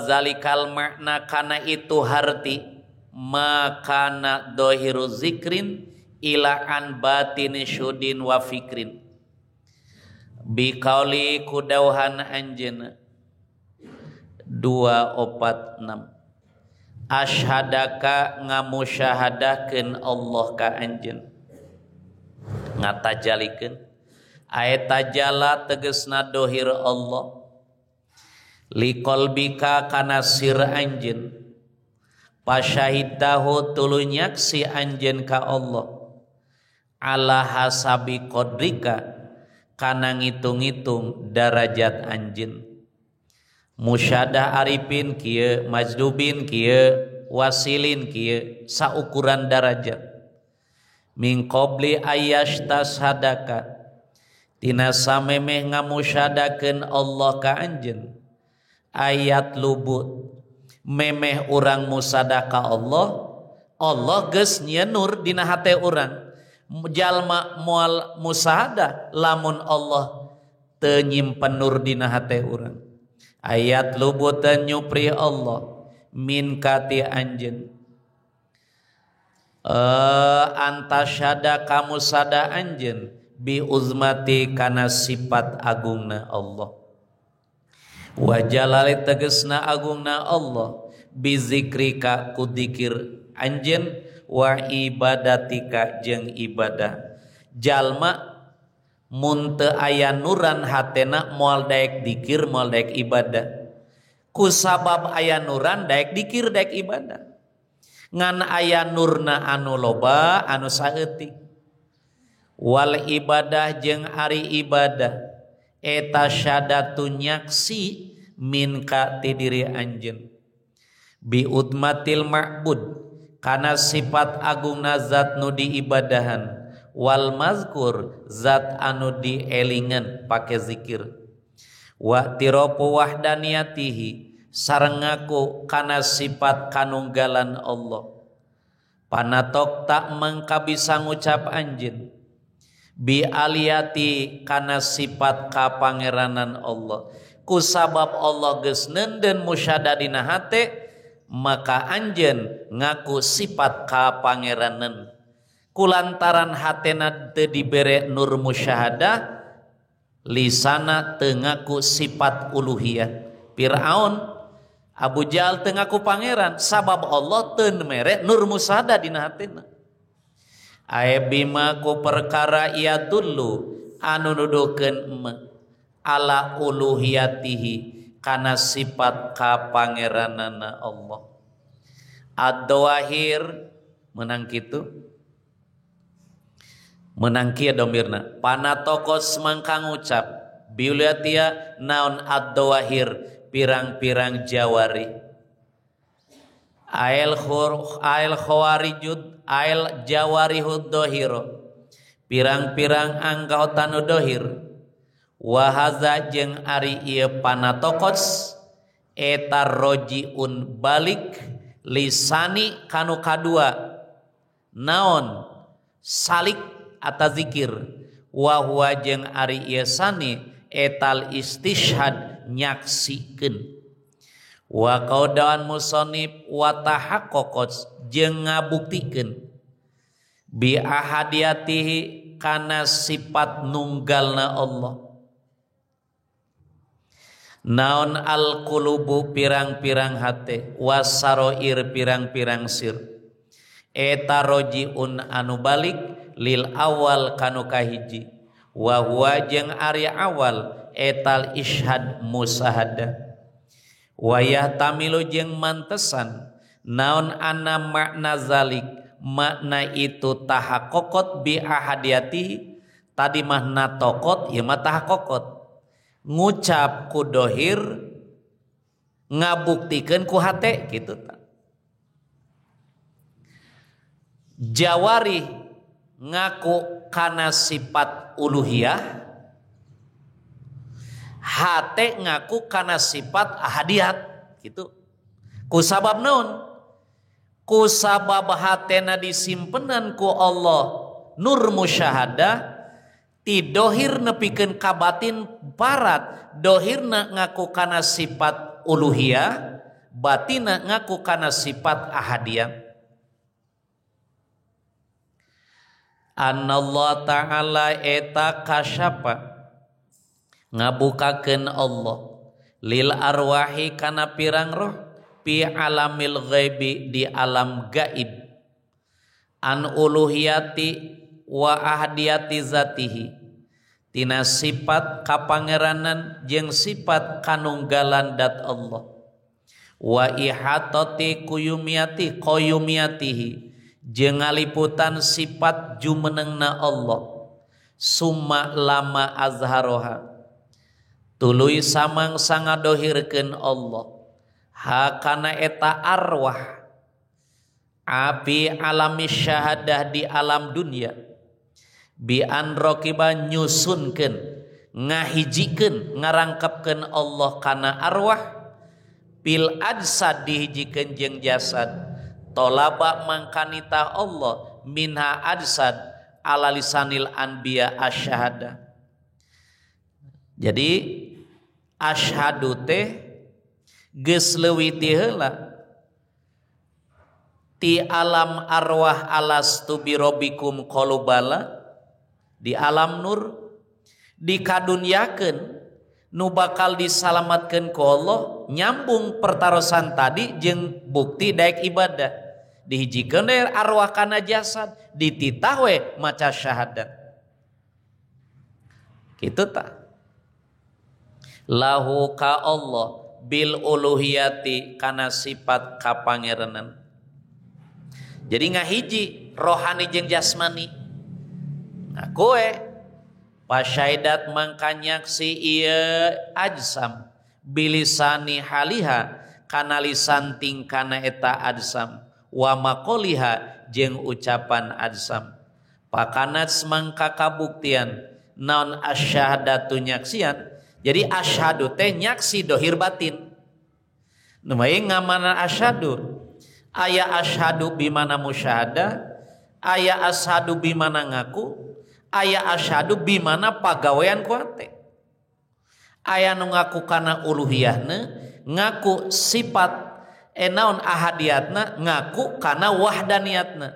Speaker 1: zalikal makna kana itu harti makana dohiru zikrin ila an batini syudin wa fikrin biqauli kudauhan anjeuna 246 ashadaka ngamusyahadahkeun Allah ka anjeun ngatajalikeun aeta jala tegesna dohir Allah liqalbika kana sir anjeun pasyahidahu tuluy nyaksi anjeun ka Allah ala hasabi qadrika kana ngitung-ngitung darajat anjeun musyadah arifin kieu majdubin kieu wasilin kieu saukuran darajat min qabli ayashtasadaka tina samemeh ngamusyadakeun Allah ka anjeun ayat lubut memeh urang musadaka Allah Allah geus nyieun nur dina hate urang jalma moal musahadah lamun Allah teu nyimpen nur dina hate urang ayat lubutan nyupri Allah min kati anjeun antasyada kamu sada anjeun bi uzmati kana sifat agungna Allah wa jalali tegesna agungna Allah bi zikrika ku dzikir anjeun wa ibadatika jeung ibadah jalma mun teu aya nuran hatena moal daek dikir moal daek ibadah ku sabab aya nuran daek dikir daek ibadah ngan aya nurna anu loba anu saeutik wal ibadah jeung ari ibadah eta syadatu nyaksi minka ti diri anjeun bi udmatil ma'bud kana sifat agungna zat nu diibadahan wal mazkur zat anu dielingan pake zikir wa tirapu wahdaniyatihi sareng ngaku kana sifat kanunggalan Allah panatok tak mangka bisa ngucap anjeun bi aliyati kana sifat kapangeranan Allah ku sabab Allah geus neunden musyada dina hate maka anjeun ngaku sifat kapangeranan kulantaran hatena teu dibere nur musyahadah lisana teu ngaku sifat uluhiyah. Fir'aun Abu Jahal teu ngaku pangeran sabab Allah teu mere nur musyahadah dina hatena. Ae bima ku perkara ia dulu anu nuduhkeun ma ala uluhiyatihi kana sifat kapangeranana Allah. Ad-dawahir menang kitu menang kieu domirna panatokos mangka ngucap biuliatia naon ad-dawahir pirang-pirang jawari ail khur ail khawarijud ail jawarihud dohiro pirang-pirang anggaotan dohir wahaza jeung ari ieu panatokos eta rojiun balik lisani kanu kadua naon salik atau zikir wa huwa jeung ari ieu sani etal istishhad nyaksikeun wa qaudaan musannif wa tahaqqaqat jeung ngabuktikeun bi ahadiyatihi kana sifat nunggalna Allah naon al-qulubu pirang-pirang hate wasaroir pirang-pirang sir eta rojiun anu balik lil awal kanu kahiji wa huwa jeung ari awal etal ishad musahada wayah tamilu jeung mantesan naon ana makna zalik makna itu tahaqqaqat bi ahadiyatihi tadi mah natokot ieu mah tahaqqaqat ngucap ku dohir ngabuktikeun ku hate kitu ta. Jawari ngaku kana sifat uluhiyah, hate ngaku kana sifat ahadiyat gitu. Ku sabab naon? Ku sabab hatena disimpenan ku Allah nur musyahadah ti dohir nepikeun ka batin barat, dohirna ngaku kana sifat uluhiyah, batina ngaku kana sifat ahadiyah. Anallah ta'ala eta kasyapa ngabukakeun Allah lil arwahi kana pirang roh pi alamil ghaibi di alam gaib an uluhiyati wa ahdiyati zatihi tina sifat kapangeranan jeung sifat kanunggalan dat Allah wa ihatati kuyumiyati qayumiyatihi jeung ngaliputan sifat jumenengna Allah summa lama azharoha tuluy samang sangadohirkeun Allah hakana eta arwah api alami syahadah di alam dunia bi an raqiba nyusunkeun ngahijikeun ngarangkepkeun Allah kana arwah bil ajsad dihijikeun jeung jasad tolaba mangkanita Allah minha ajsad ala lisanil anbiya asyhada. Jadi asyhadu teh geus leuwih ti heula ti alam arwah alastu birabbikum qalubala di alam nur dikadunyakeun nu bakal disalamatkeun ku Allah nyambung pertarosan tadi jeung bukti daek ibadah dihijikeun arwah kana jasad dititah we maca syahadat kitu tah lahu ka Allah bil uluhiyati kana sifat kapangeranan. Jadi ngahiji rohani jeung jasmani. Nah kowe pasyaidat mangka nyaksi ieu ajsam bilisani haliha kana lisan tingkana eta ajsam wa maqoliha jeung ucapan ajsam pakanat mangka kabuktian naon asyhadatu nyaksian. Jadi asyhadu teh nyaksi dohir batin. Nu bae ngamana asyhadu aya asyhadu bimana musyahadah, aya asyhadu bimana ngaku, aya asyhadu bimana pagawean ku hate. Aya nu ngaku kana uluhiyahna, ngaku sifat naon ahadiyatna, ngaku kana wahdaniyatna.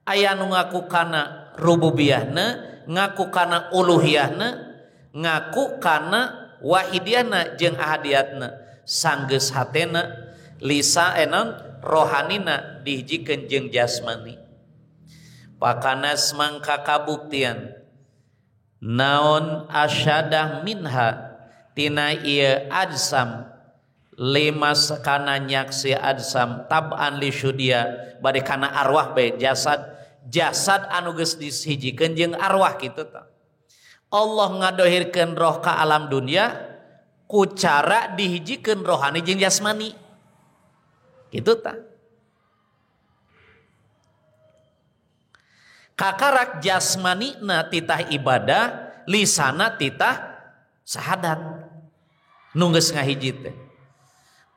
Speaker 1: Aya nu ngaku kana rububiyahna, ngaku kana uluhiyahna, ngaku kana wahidiyahna jeung ahadiyatna. Sanggeus hatena lisa enon rohanina dihijikeun jeung jasmani. Pakanas mangka kabuktian naon asyadah minha tina ieu ajsam lima kana nyaksi ajsam tab'an li syudia bade kana arwah bae jasad jasad anu geus disihijikeun jeung arwah kitu tah. Allah ngadohirkeun roh ka alam dunia ku cara dihijikeun rohani jeung jasmani kitu tah. Kakarak jasmani na titah ibadah, lisana titah sahadat. Nu geus ngahiji teh.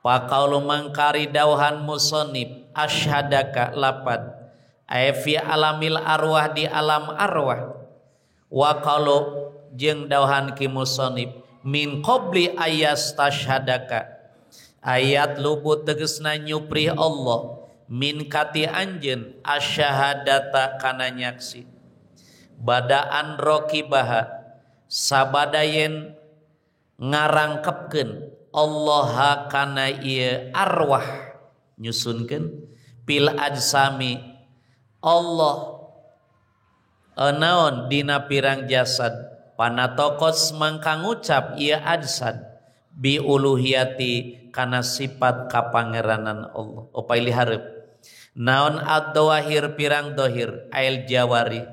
Speaker 1: Paqaulu mangkari dauhan musonib asyhadaka lapad ay fi alamil arwah di alam arwah. Wa qalu jeung dauhan ki musonib min qabli ayastashhadaka ayat luput tegesna nyuprih Allah min kati anjeun asyhadata kana nyaksi badaan rokibaha sabadayen ngarangkepkeun Allah kana ieu arwah nyusunkeun pil ajsami Allah naon dina pirang jasad panatokos mangka ngucap ieu ajsad bi uluhiyati kana sifat kapangeranan Allah. Opaili hareup naon ad-dawahir pirang dohir ail jawari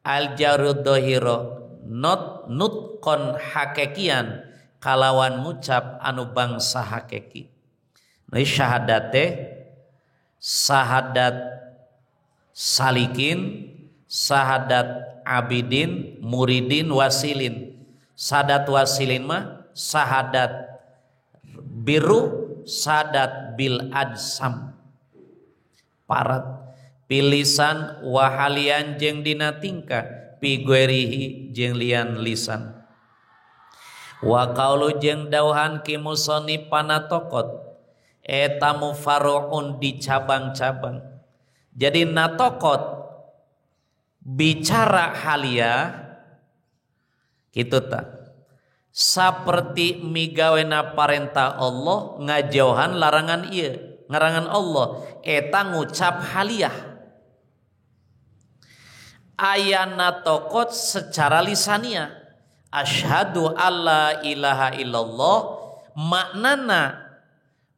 Speaker 1: al jaru dohiro not nutkon hakekian kalawan ngucap anu bangsa hakeki. Nah syahadate sahadat salikin, sahadat abidin, muridin, wasilin. Sadat wasilin mah sahadat biru, sadat bil ajsam. Parat pilisan wahalian jeung dina tingkah piguerihi jeung lian lisan. Wa qaulu jeung dauhan ki musoni panatokot eta mufarruun di cabang-cabang. Jadi natokot bicara halia kitu ta saperti migawena parentah Allah ngajauhan larangan ieu ngarangan Allah eta ngucap haliah. Aya natokot secara lisania asyhadu alla ilaha illallah maknana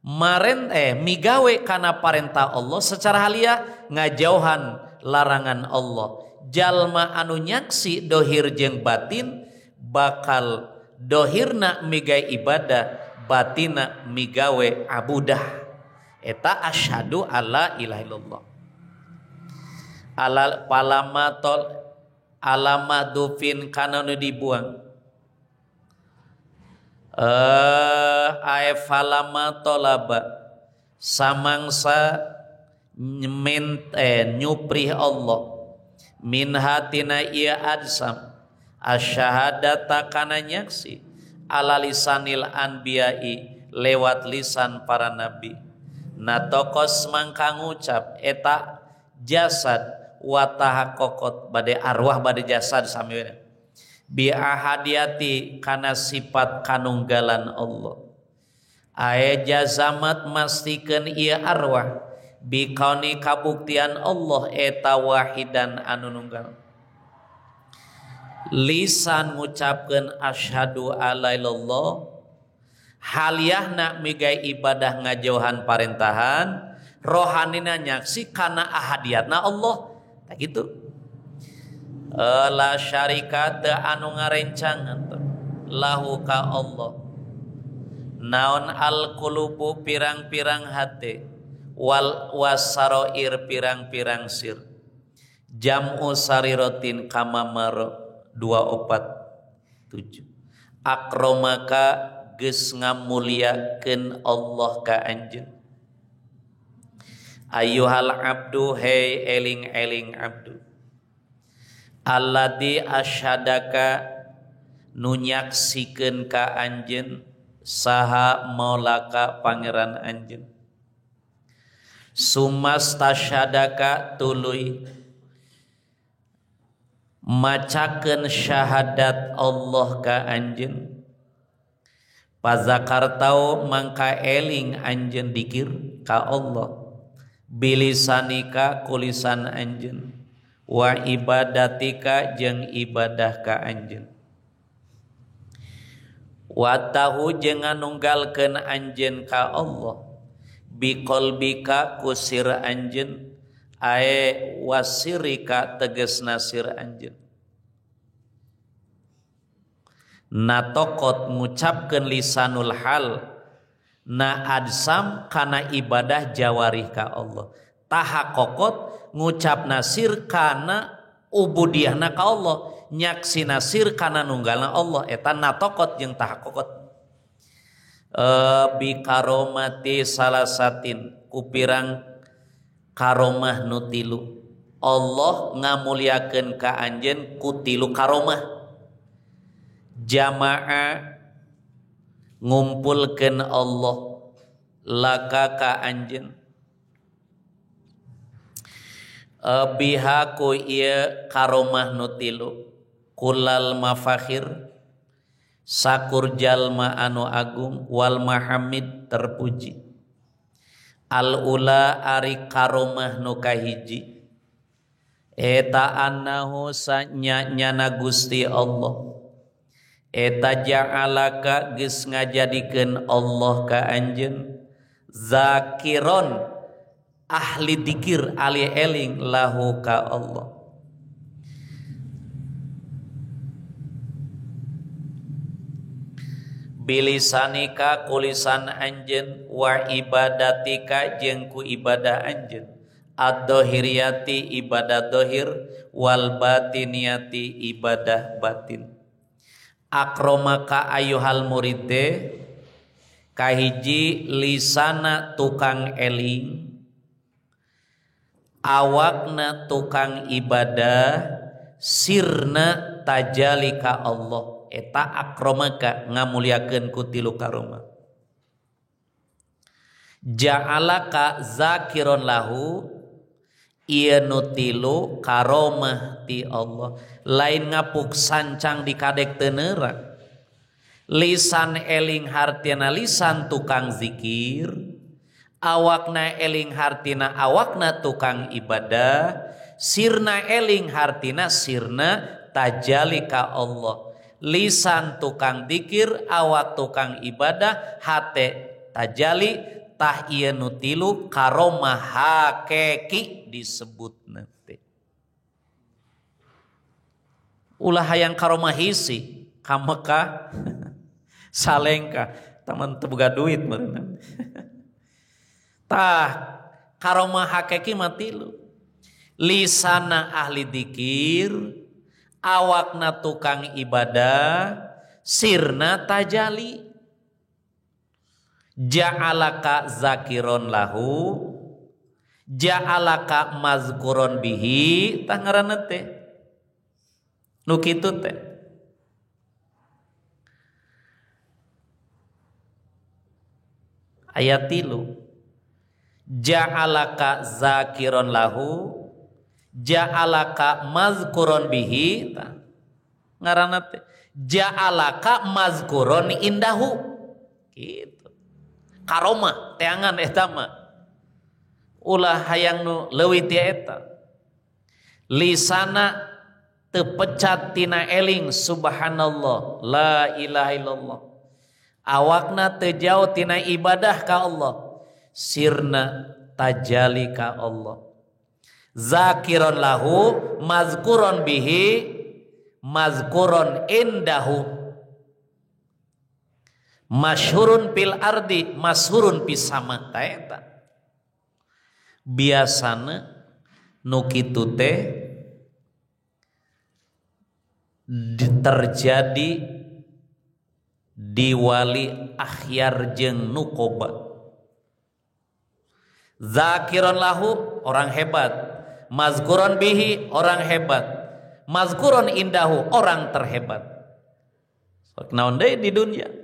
Speaker 1: maren migawe kana parentah Allah secara haliah ngajauhan larangan Allah. Jalma anu nyaksi dohir jeung batin bakal dohirna migawe ibadah, batina migawe abudah. Eta asyhadu alla ilaha illallah. Alal palamatol alama dufin kana nu dibuang. Ae falama tolaba samangsa nyuprih Allah min hatina ieu adsam asyhadata kana nyaksi ala lisanil anbiya'i lewat lisan para nabi. Natokos mangka ngucap eta jasad wa tahaqqaqat bade arwah bade jasad sami we bi ahadiyati kana sifat kanunggalan Allah. Ae jazamat mastikeun ieu arwah bi kauni kabuktian Allah eta wahidan anu nunggal. Lisan ngucapkeun asyhadu alla ilallah haliahna migai ibadah ngajauhan parentahan, rohanina nyaksi kana ahadiyatna Allah. Tah kitu. La syarika teu anu ngarencangan lahu ka Allah. Naon al qulubu pirang-pirang hate wal wasaroir pirang-pirang sir. Jam'u sarirotin kama maro 247. Akromaka geus ngamuliakeun Allah ka anjeun. Ayyuhal abdu hey eling-eling abdu. Alladzi asyhadaka nu nyaksikeun ka anjeun saha maulaka pangeran anjeun. Sumastasyhadaka tuluy macakeun syahadat Allah ka anjeun. Pazakartau mangka eling anjeun dikir ka Allah bilisanika kulisan anjeun Wa ibadatika jeung ibadah ka anjeun. Wa tahu jeung nganunggalkeun anjeun ka Allah biqalbika ku sir anjeun ae wasirika tegasna sir anjeun. Natokot ngucapkeun lisanul hal na adsam kana ibadah jawarih ka Allah. Tahakokot ngucap nasir kana ubudiyahna ka Allah, nyaksi nasir kana nunggalna Allah. Eta natokot jeung tahakokot. Bi karomati salasatin kupirang karomah nu tilu. Allah ngamuliakeun ka anjeun ku tilu karomah. Jamaah ngumpulkeun Allah laka ka anjeun biha ku ieu karomah nu tilu kulal mafakhir sakur jalma anu agung wal mahamid terpuji. Al ula ari karomah nu kahiji eta annahu sanya-nyana Gusti Allah eta ja'alaka geus ngajadikeun Allah ka anjeun zakiron ahli dikir ali eling lahu ka Allah. Bilisanika kulisan anjeun wa ibadatika jeung ku ibadah anjeun ad-dohiriyati ibadah dohir wal batiniyati ibadah batin. Akromaka ayuhal muride kahiji lisana tukang eling, awakna tukang ibadah, sirna tajalika Allah. Eta akromaka ngamuliakeun ku tilu karomah. Ja'alaka zakiron lahu ieu nu tilu karomah ti Allah. Lain ngapuk sancang di kadek teu neurak. Lisan eling hartina lisan tukang zikir, awakna eling hartina awakna tukang ibadah, sirna eling hartina sirna tajalika Allah. Lisan tukang dikir, awak tukang ibadah, hate tajali, tah ieu nu tilu karomah hakiki disebutna teh. Ulah hayang karomah hisi ka Mekah salengka taman teu boga duit meureunna. Tah karomah hakiki mah tilu. Lisana ahli dikir, awakna tukang ibadah, sirna tajali. Ja'alaka zakiron lahu, ja'alaka mazkuron bihi, tah ngaranna teh. Nu kitu teh. Ayat 3. Ja'alaka zakiron lahu, ja'alaka mazkuron bihi, tah ngaranna teh. Ja'alaka mazkuron indahu. Gitu. Karomah teangan eta mah. Ulah hayang nu leuwih ti eta. Lisana teu pecat tina eling subhanallah la ilaha illallah. Awakna teu jauh tina ibadah ka Allah. Sirna tajali ka Allah. Zakiron lahu, mazkuron bihi, mazkuron indahu. Masyhurun fil ardi, masyhurun fis sama. Ta eta. Biasana nu kitu teh terjadi di wali akhyar jeung nukoba. Zakiron lahu orang hebat, mazkuron bihi orang hebat, mazkuron indahu orang terhebat. Sok naon deui di dunia.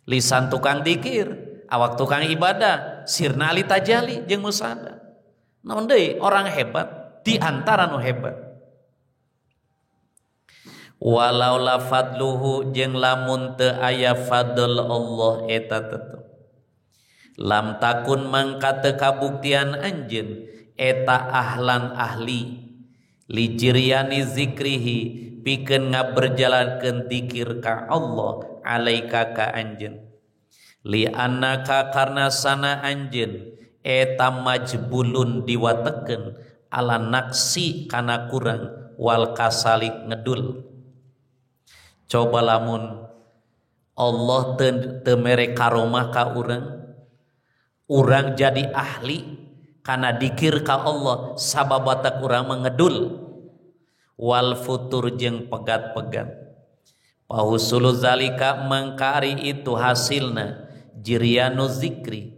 Speaker 1: Lisan tukang dikir, awak tukang ibadah, sirna ali tajali jeung musada. Naon deui orang hebat di antara nu hebat. Walau la fadluhu jeung lamun teu aya fadl Allah eta tetep. Lam takun mangka teu kabuktian anjeun eta ahlan ahli Li jiryani zikrihi pikeun ngaberjalankeun zikir ka Allah alaika ka anjeun. Li annaka karna sana anjeun eta majbulun diwatekeun ala naksi kana kurang wal kasalik ngedul. Coba lamun Allah teu mere karomah ka urang, urang jadi ahli kana dikir ka Allah sabab batak urang mengedul wal futur jeung pegat-pegat. Pahusulu zalika mangkari itu hasilna jiryanu zikri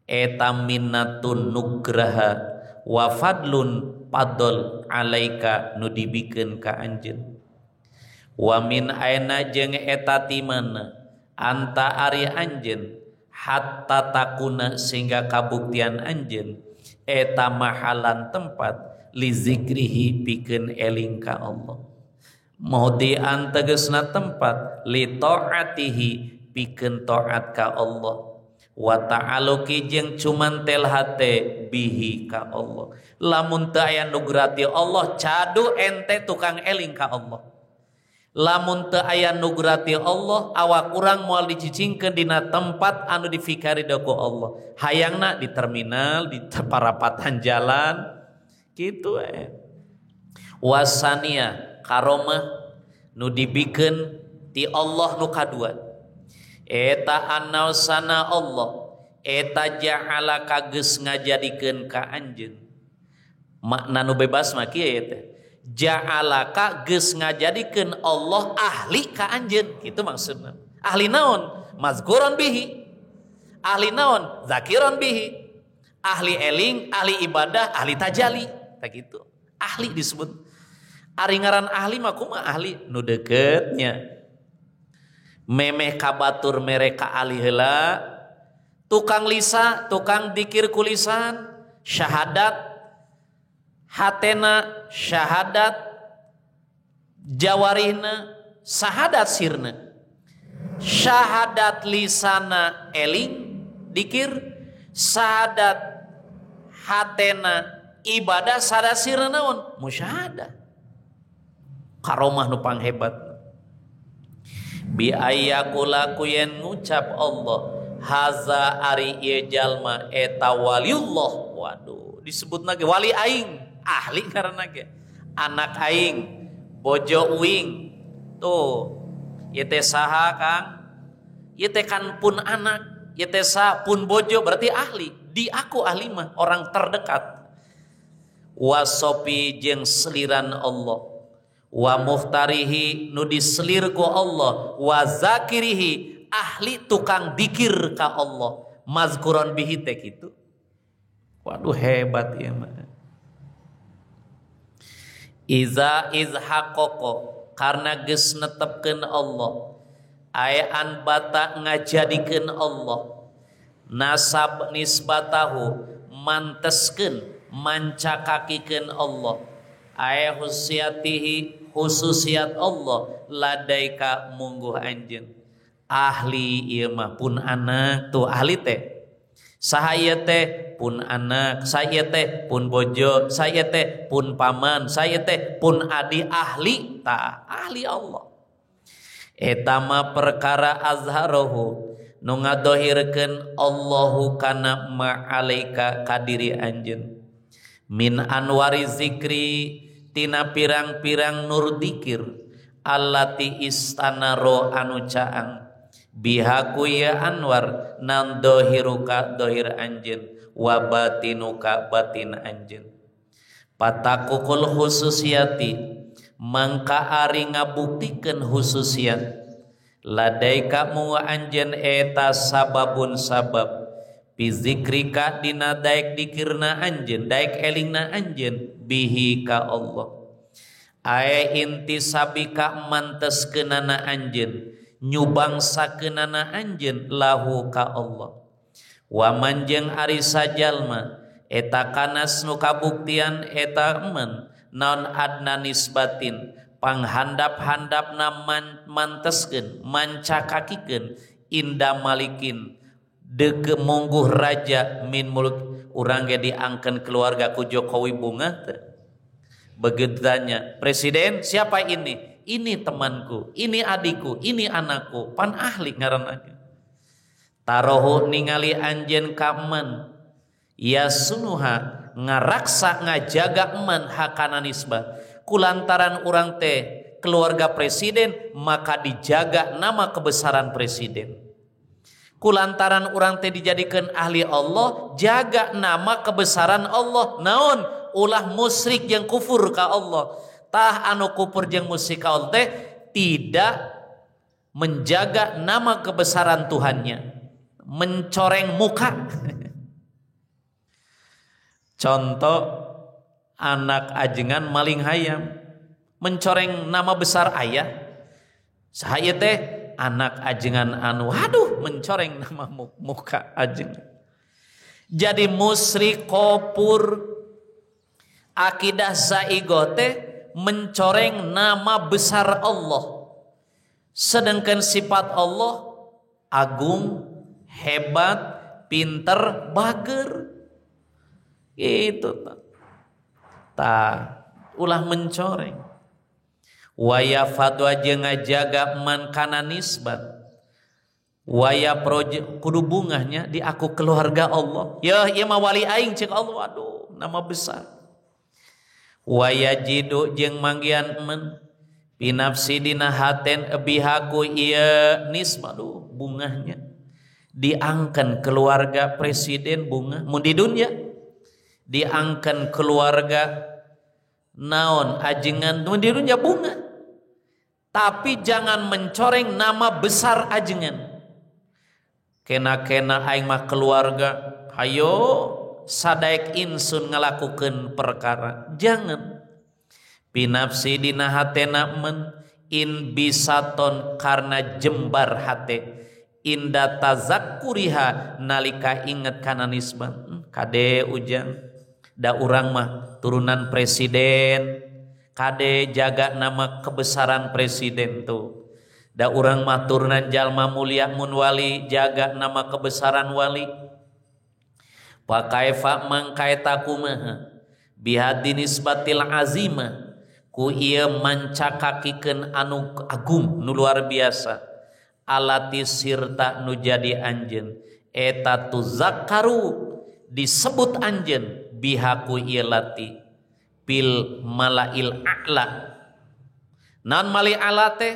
Speaker 1: eta minnatun nugraha wa fadlun padol alaika nu dibikeun ka anjeun. Wa min aina jeung eta ti mana anta ari anjeun hatta takuna sehingga kabuktian anjeun eta mahalan tempat li zikrihi pikeun eling ka Allah. Maudian tegesna tempat li taatihi pikeun taat ka Allah. Wa ta'aluki jeung cumantel hate bihi ka Allah. Lamun teu aya nu grati Allah cadu ente tukang eling ka Allah. Lamun teu aya nu grati Allah awak urang moal dicicingkeun dina tempat anu difikari ku Allah. Hayangna di terminal, di parapatan jalan kitu we. Wasania karomah nu dibikeun ti Allah nu kadua. Eta anausana Allah eta ja'ala kageus ngajadikeun ka anjeun. Makna nu bebas mah kieu teh. Ja'ala ka geus ngajadikeun Allah ahli ka anjeun, kitu maksudna. Ahli naon? Mazkuron bihi. Ahli naon? Zakiron bihi. Ahli eling, ahli ibadah, ahli tajali, tah kitu. Ahli disebut. Ari ngaran ahli mah kumaha ahli? Nu deketnya. Memeh kabatur mereka ahli heula, tukang lisa, tukang dikir kulisan, syahadat hatena syahadat jawarihna syahadat sirna. Syahadat lisana eling dikir, syahadat hatena ibadah, syahadat sirna naon? Musyahadah. Karomah nu panghebat. Bi ayyakula ku yen ngucap Allah haza ari ieu jalma eta waliullah. Waduh, disebutna ge wali aing, ahli karena ge anak aing, bojo uing. Tuh, ieu teh saha Kang? Ieu teh kan pun anak, ieu teh saha pun bojo, berarti ahli. Di aku ahli mah orang terdekat. Wasopi jeung seliran Allah. Wa muhtarihi nu diselir ku Allah, wa zakirihi ahli tukang dikir ka Allah. Mazkuron bihi teh kitu. Waduh hebat ieu mah. Iza izhaqoko karena geus netepkeun Allah ayaan bata ngajadikeun Allah nasab nisbatahu manteskeun mancakakikeun Allah ay husiatihi khususiat Allah ladaika mungguh anjeun. Ahli ieu mah pun anak, tuh ahli teh saha ieu teh pun anak, saya teh pun bojo, saya teh pun paman, saya teh pun adi, ahli ta ahli Allah. Eta mah perkara azharohu nu ngadohirkeun Allahu kana ma'alaika kadiri anjeun min anwari zikri tina pirang-pirang nur dikir allati istanaro anu caang bihaku ya anwar nan dohiruka dohir anjeun wa batinuka batin anjeun. Patakukul khususiyati mangka ari ngabuktikeun khususiat ladaika mu anjeun eta sababun sabab bi zikrika dina daek dikirna anjeun daek elingna anjeun bihi ka Allah. Ae intisabika manteskeunana anjeun nyubangsakeunana anjeun lahu ka Allah. Wa manjeng ari sajalma eta kanas nu kabuktian eta men naon adna nisbatin panghandap-handapna manteskeun mancakakikeun inda malikin deke mungguh raja min muluk. Urang ge diangkeun keluarga ku Jokowi bunga teh. Begitu tanya, presiden siapa ini? Ini temanku, ini adikku, ini anakku. Pan ahli ngaranna. Tarohu ningali anjeun ka man ya sunuha ngaraksa ngajaga man hakana nisbah. Kulantaran urang teh keluarga presiden maka dijaga nama kebesaran presiden. Kulantaran urang teh dijadikan ahli Allah, jaga nama kebesaran Allah. Naon? Ulah musyrik yang kufur ka Allah. Tah anu kufur jeung musyrik ka Allah teh tidak menjaga nama kebesaran Tuhannya, mencoreng muka. Contoh anak ajengan maling hayam, mencoreng nama besar ayah. Saha teh anak ajengan anu, aduh mencoreng nama muka ajengan. Jadi musyrik kofur akidah zaigoh teh mencoreng nama besar Allah. Sedangkan sifat Allah agung, hebat, pinter, bager. Itu ta ulah mencoreng. Waya fatwa jeung ngajaga man kana nisbat. Waya proje kudu bungahnya di aku keluarga Allah. Ya ieu mah wali aing cek Allah, aduh nama besar. Wayajidu jeung manggian men pinafsi dina haten bihaku ieu nisbah, aduh bungahnya diangkan keluarga presiden bunga mun di dunya diangkan keluarga naon ajengan mun di dunya bunga, tapi jangan mencoreng nama besar ajengan. Kena-kena aing mah keluarga hayo sadaek insun ngalakukeun perkara, jangan. Pinafsi dina hatena men in bisaton karena jembar hate inda tazakkuriha nalika inget kana nisbah. Kade ujang da urang mah turunan presiden, kade jaga nama kebesaran presiden tuh. Da urang mah turunan jalma mulia mun wali, jaga nama kebesaran wali. Pakaifa mangkaeta kumaha bihadi nisbatil azimah ku ieu mancakakikeun anu agung nu luar biasa alati sirta nu jadi anjeun eta tuzakkaru disebut anjeun bihaku ieu lati pil malail a'la. Naon mali a'la teh?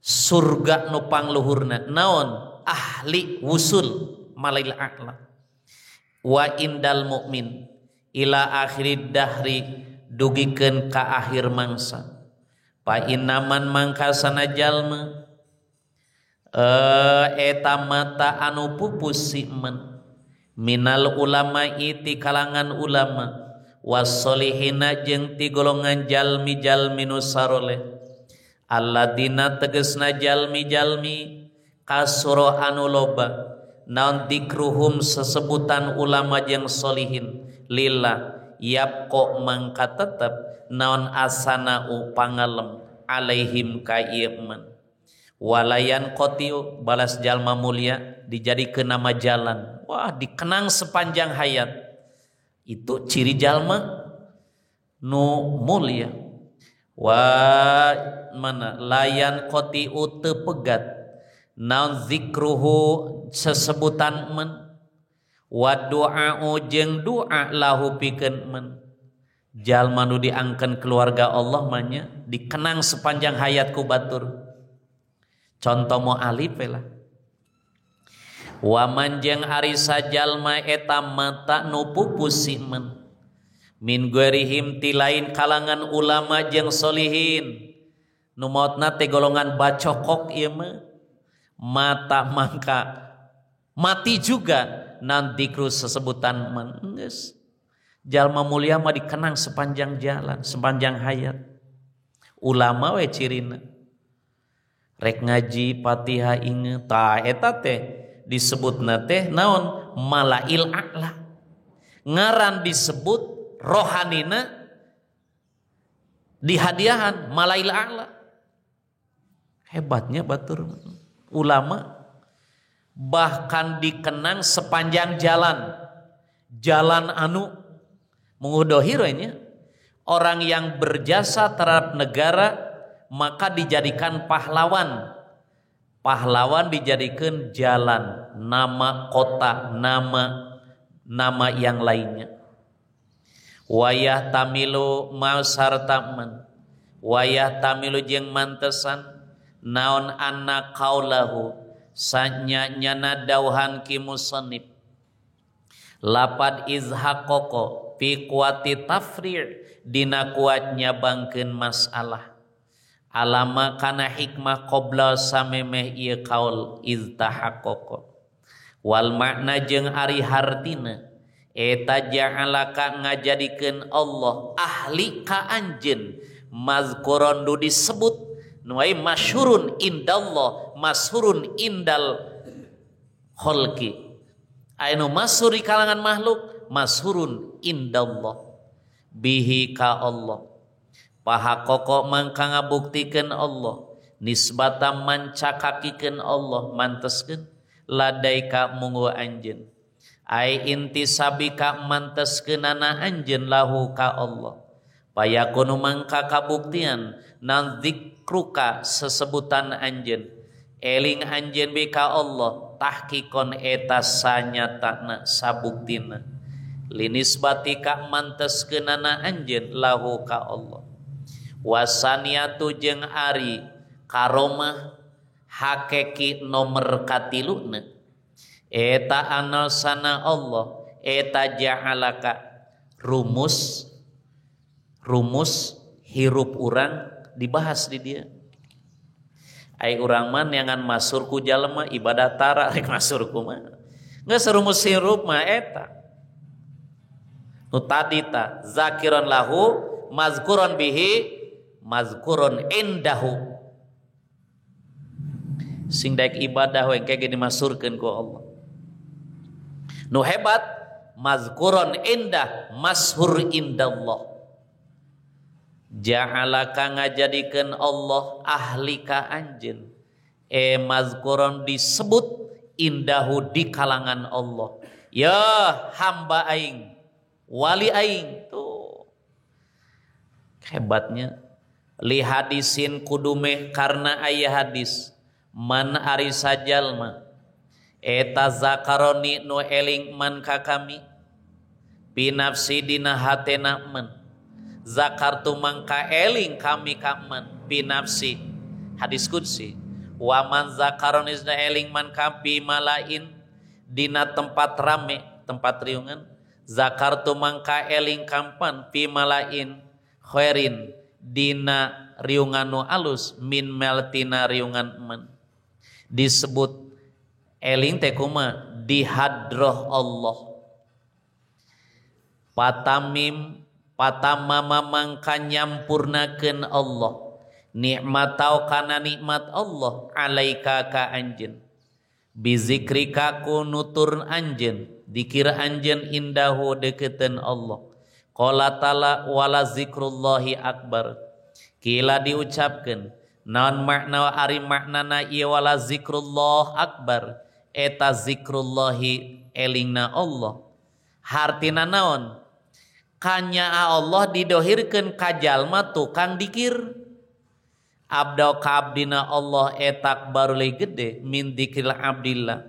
Speaker 1: Surga nu pangluhurna. Naon? Ahli wusul malail a'la. Wa indal mukmin ila akhirid dahri dugikeun ka akhir mangsa. Pa innaman mangkasana jalma eta mata anu pupus si men minal ulama ti kalangan ulama wasolihina jeung ti golongan jalmi-jalmi nu saroleh alladina tegesna jalmi-jalmi kasuro anu loba naon dikruhum sesebutan ulama jeung solihin lillah yapko mangka tetep naon asanau pangalem alaihim ka ieu man walayan qotiu balas jalma mulia dijadikeun nama jalan. Wah, dikenang sepanjang hayat. Itu ciri jalma nu mulia. Wa mana layan qotiu teu pegat naon zikruhu sesebutan men wa du'a'u jeung doa lahu pikeun men. Jalma nu diangkeun keluarga Allah mah dikenang sepanjang hayat ku batur. Contoh mo alif lah. Wa man jeung ari sajalma eta mata nu pupus si men min guerihim ti lain kalangan ulama jeung solihin nu maotna teh golongan bacokok ieu mah mata mangka mati juga nanti krus sesebutan men. Geus jalma mulia mah dikenang sepanjang jalan, sepanjang hayat. Ulama we cirina rek ngaji Fatihah inget tah eta teh disebutna teh naon malail a'la. Ngaran disebut rohanina dihadiahan malail a'la. Hebatnya batur ulama bahkan dikenang sepanjang jalan. Jalan anu mengudohir nya Orang yang berjasa terhadap negara maka dijadikan pahlawan. Pahlawan dijadikan jalan, nama kota, nama yang lainnya. Wayah tamilu masartaman, wayah tamilu jeung mantesan naon anna qaulahu sanya nyana dauhan ki musannif. Lapad izhaqoko fi quwati tafri' dina kuatnya bangkeun masalah. Alama kana hikmah qabla samemeh ieu kaul iztahaqqaqa. Wal makna jeung ari hartina eta ja'alaka ngajadikeun Allah ahli ka anjeun mazkuron nu disebut nu ai masyhurun indallah masyhurun indal khalqi. Anu masyhur di kalangan makhluk masyhurun indallah bihi ka Allah. Pahakoko mangka ngabuktikeun Allah nisbata mancakakikeun Allah manteskeun ladaika munggu anjeun ai intisabika manteskeunana anjeun lahu ka Allah payakunu mangka kabuktian nan zikruka sesebutan anjeun eling anjeun bi ka Allah tahkikon eta sanyatana sabuktina linisbatika manteskeunana anjeun lahu ka Allah wasaniatu jeung ari karomah hakeki nomor katiluna eta anasana Allah eta ja'alaka rumus hirup urang dibahas di dia. Ai urang mah neangan masur ku jalma ibadah tara rek masur kumaha geus rumus hirup mah eta nu tadi ta zakiron lahu mazkuron bihi mazkurun indahu sing daek ibadah we engke ge dimasurkeun ku Allah. Nu hebat mazkurun indah mashur indallah. Ja'alaka ngajadikeun Allah ahli ka anjeun mazkurun disebut indahu di kalangan Allah. Ya hamba aing wali aing tuh hebatnya. Li hadisin kudumeh karena aya hadis man ari sajalma eta zakaroni nu eling man ka kami pinafsi dina hatena man zakartu mangka eling kami ka man pinafsi hadis qudsi wa man zakaroni isna eling man ka malain dina tempat rame tempat riungan zakartu mangka eling kampan pi malain khairin dina riungan nu alus min meltina riungan man disebut eling teh kuma di hadroh Allah patamim patamama mangka nyampurnakeun Allah nikmatau kana nikmat Allah alaika ka anjeun bizikrika ku nutur anjeun dikir anjeun indahu deketeun Allah. Qala ta'ala wala zikrullahi akbar. Kila diucapkeun naon makna ari maknana ieu wala zikrullah akbar eta zikrullahi elingna Allah. Hartina naon? Kanya Allah didohirkeun ka jalma tukang dikir. Abda ka abdina Allah etak barulai gede min dikril abdillah.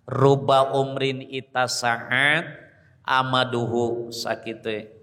Speaker 1: Ruba umrin ita saat amaduhu sakitu.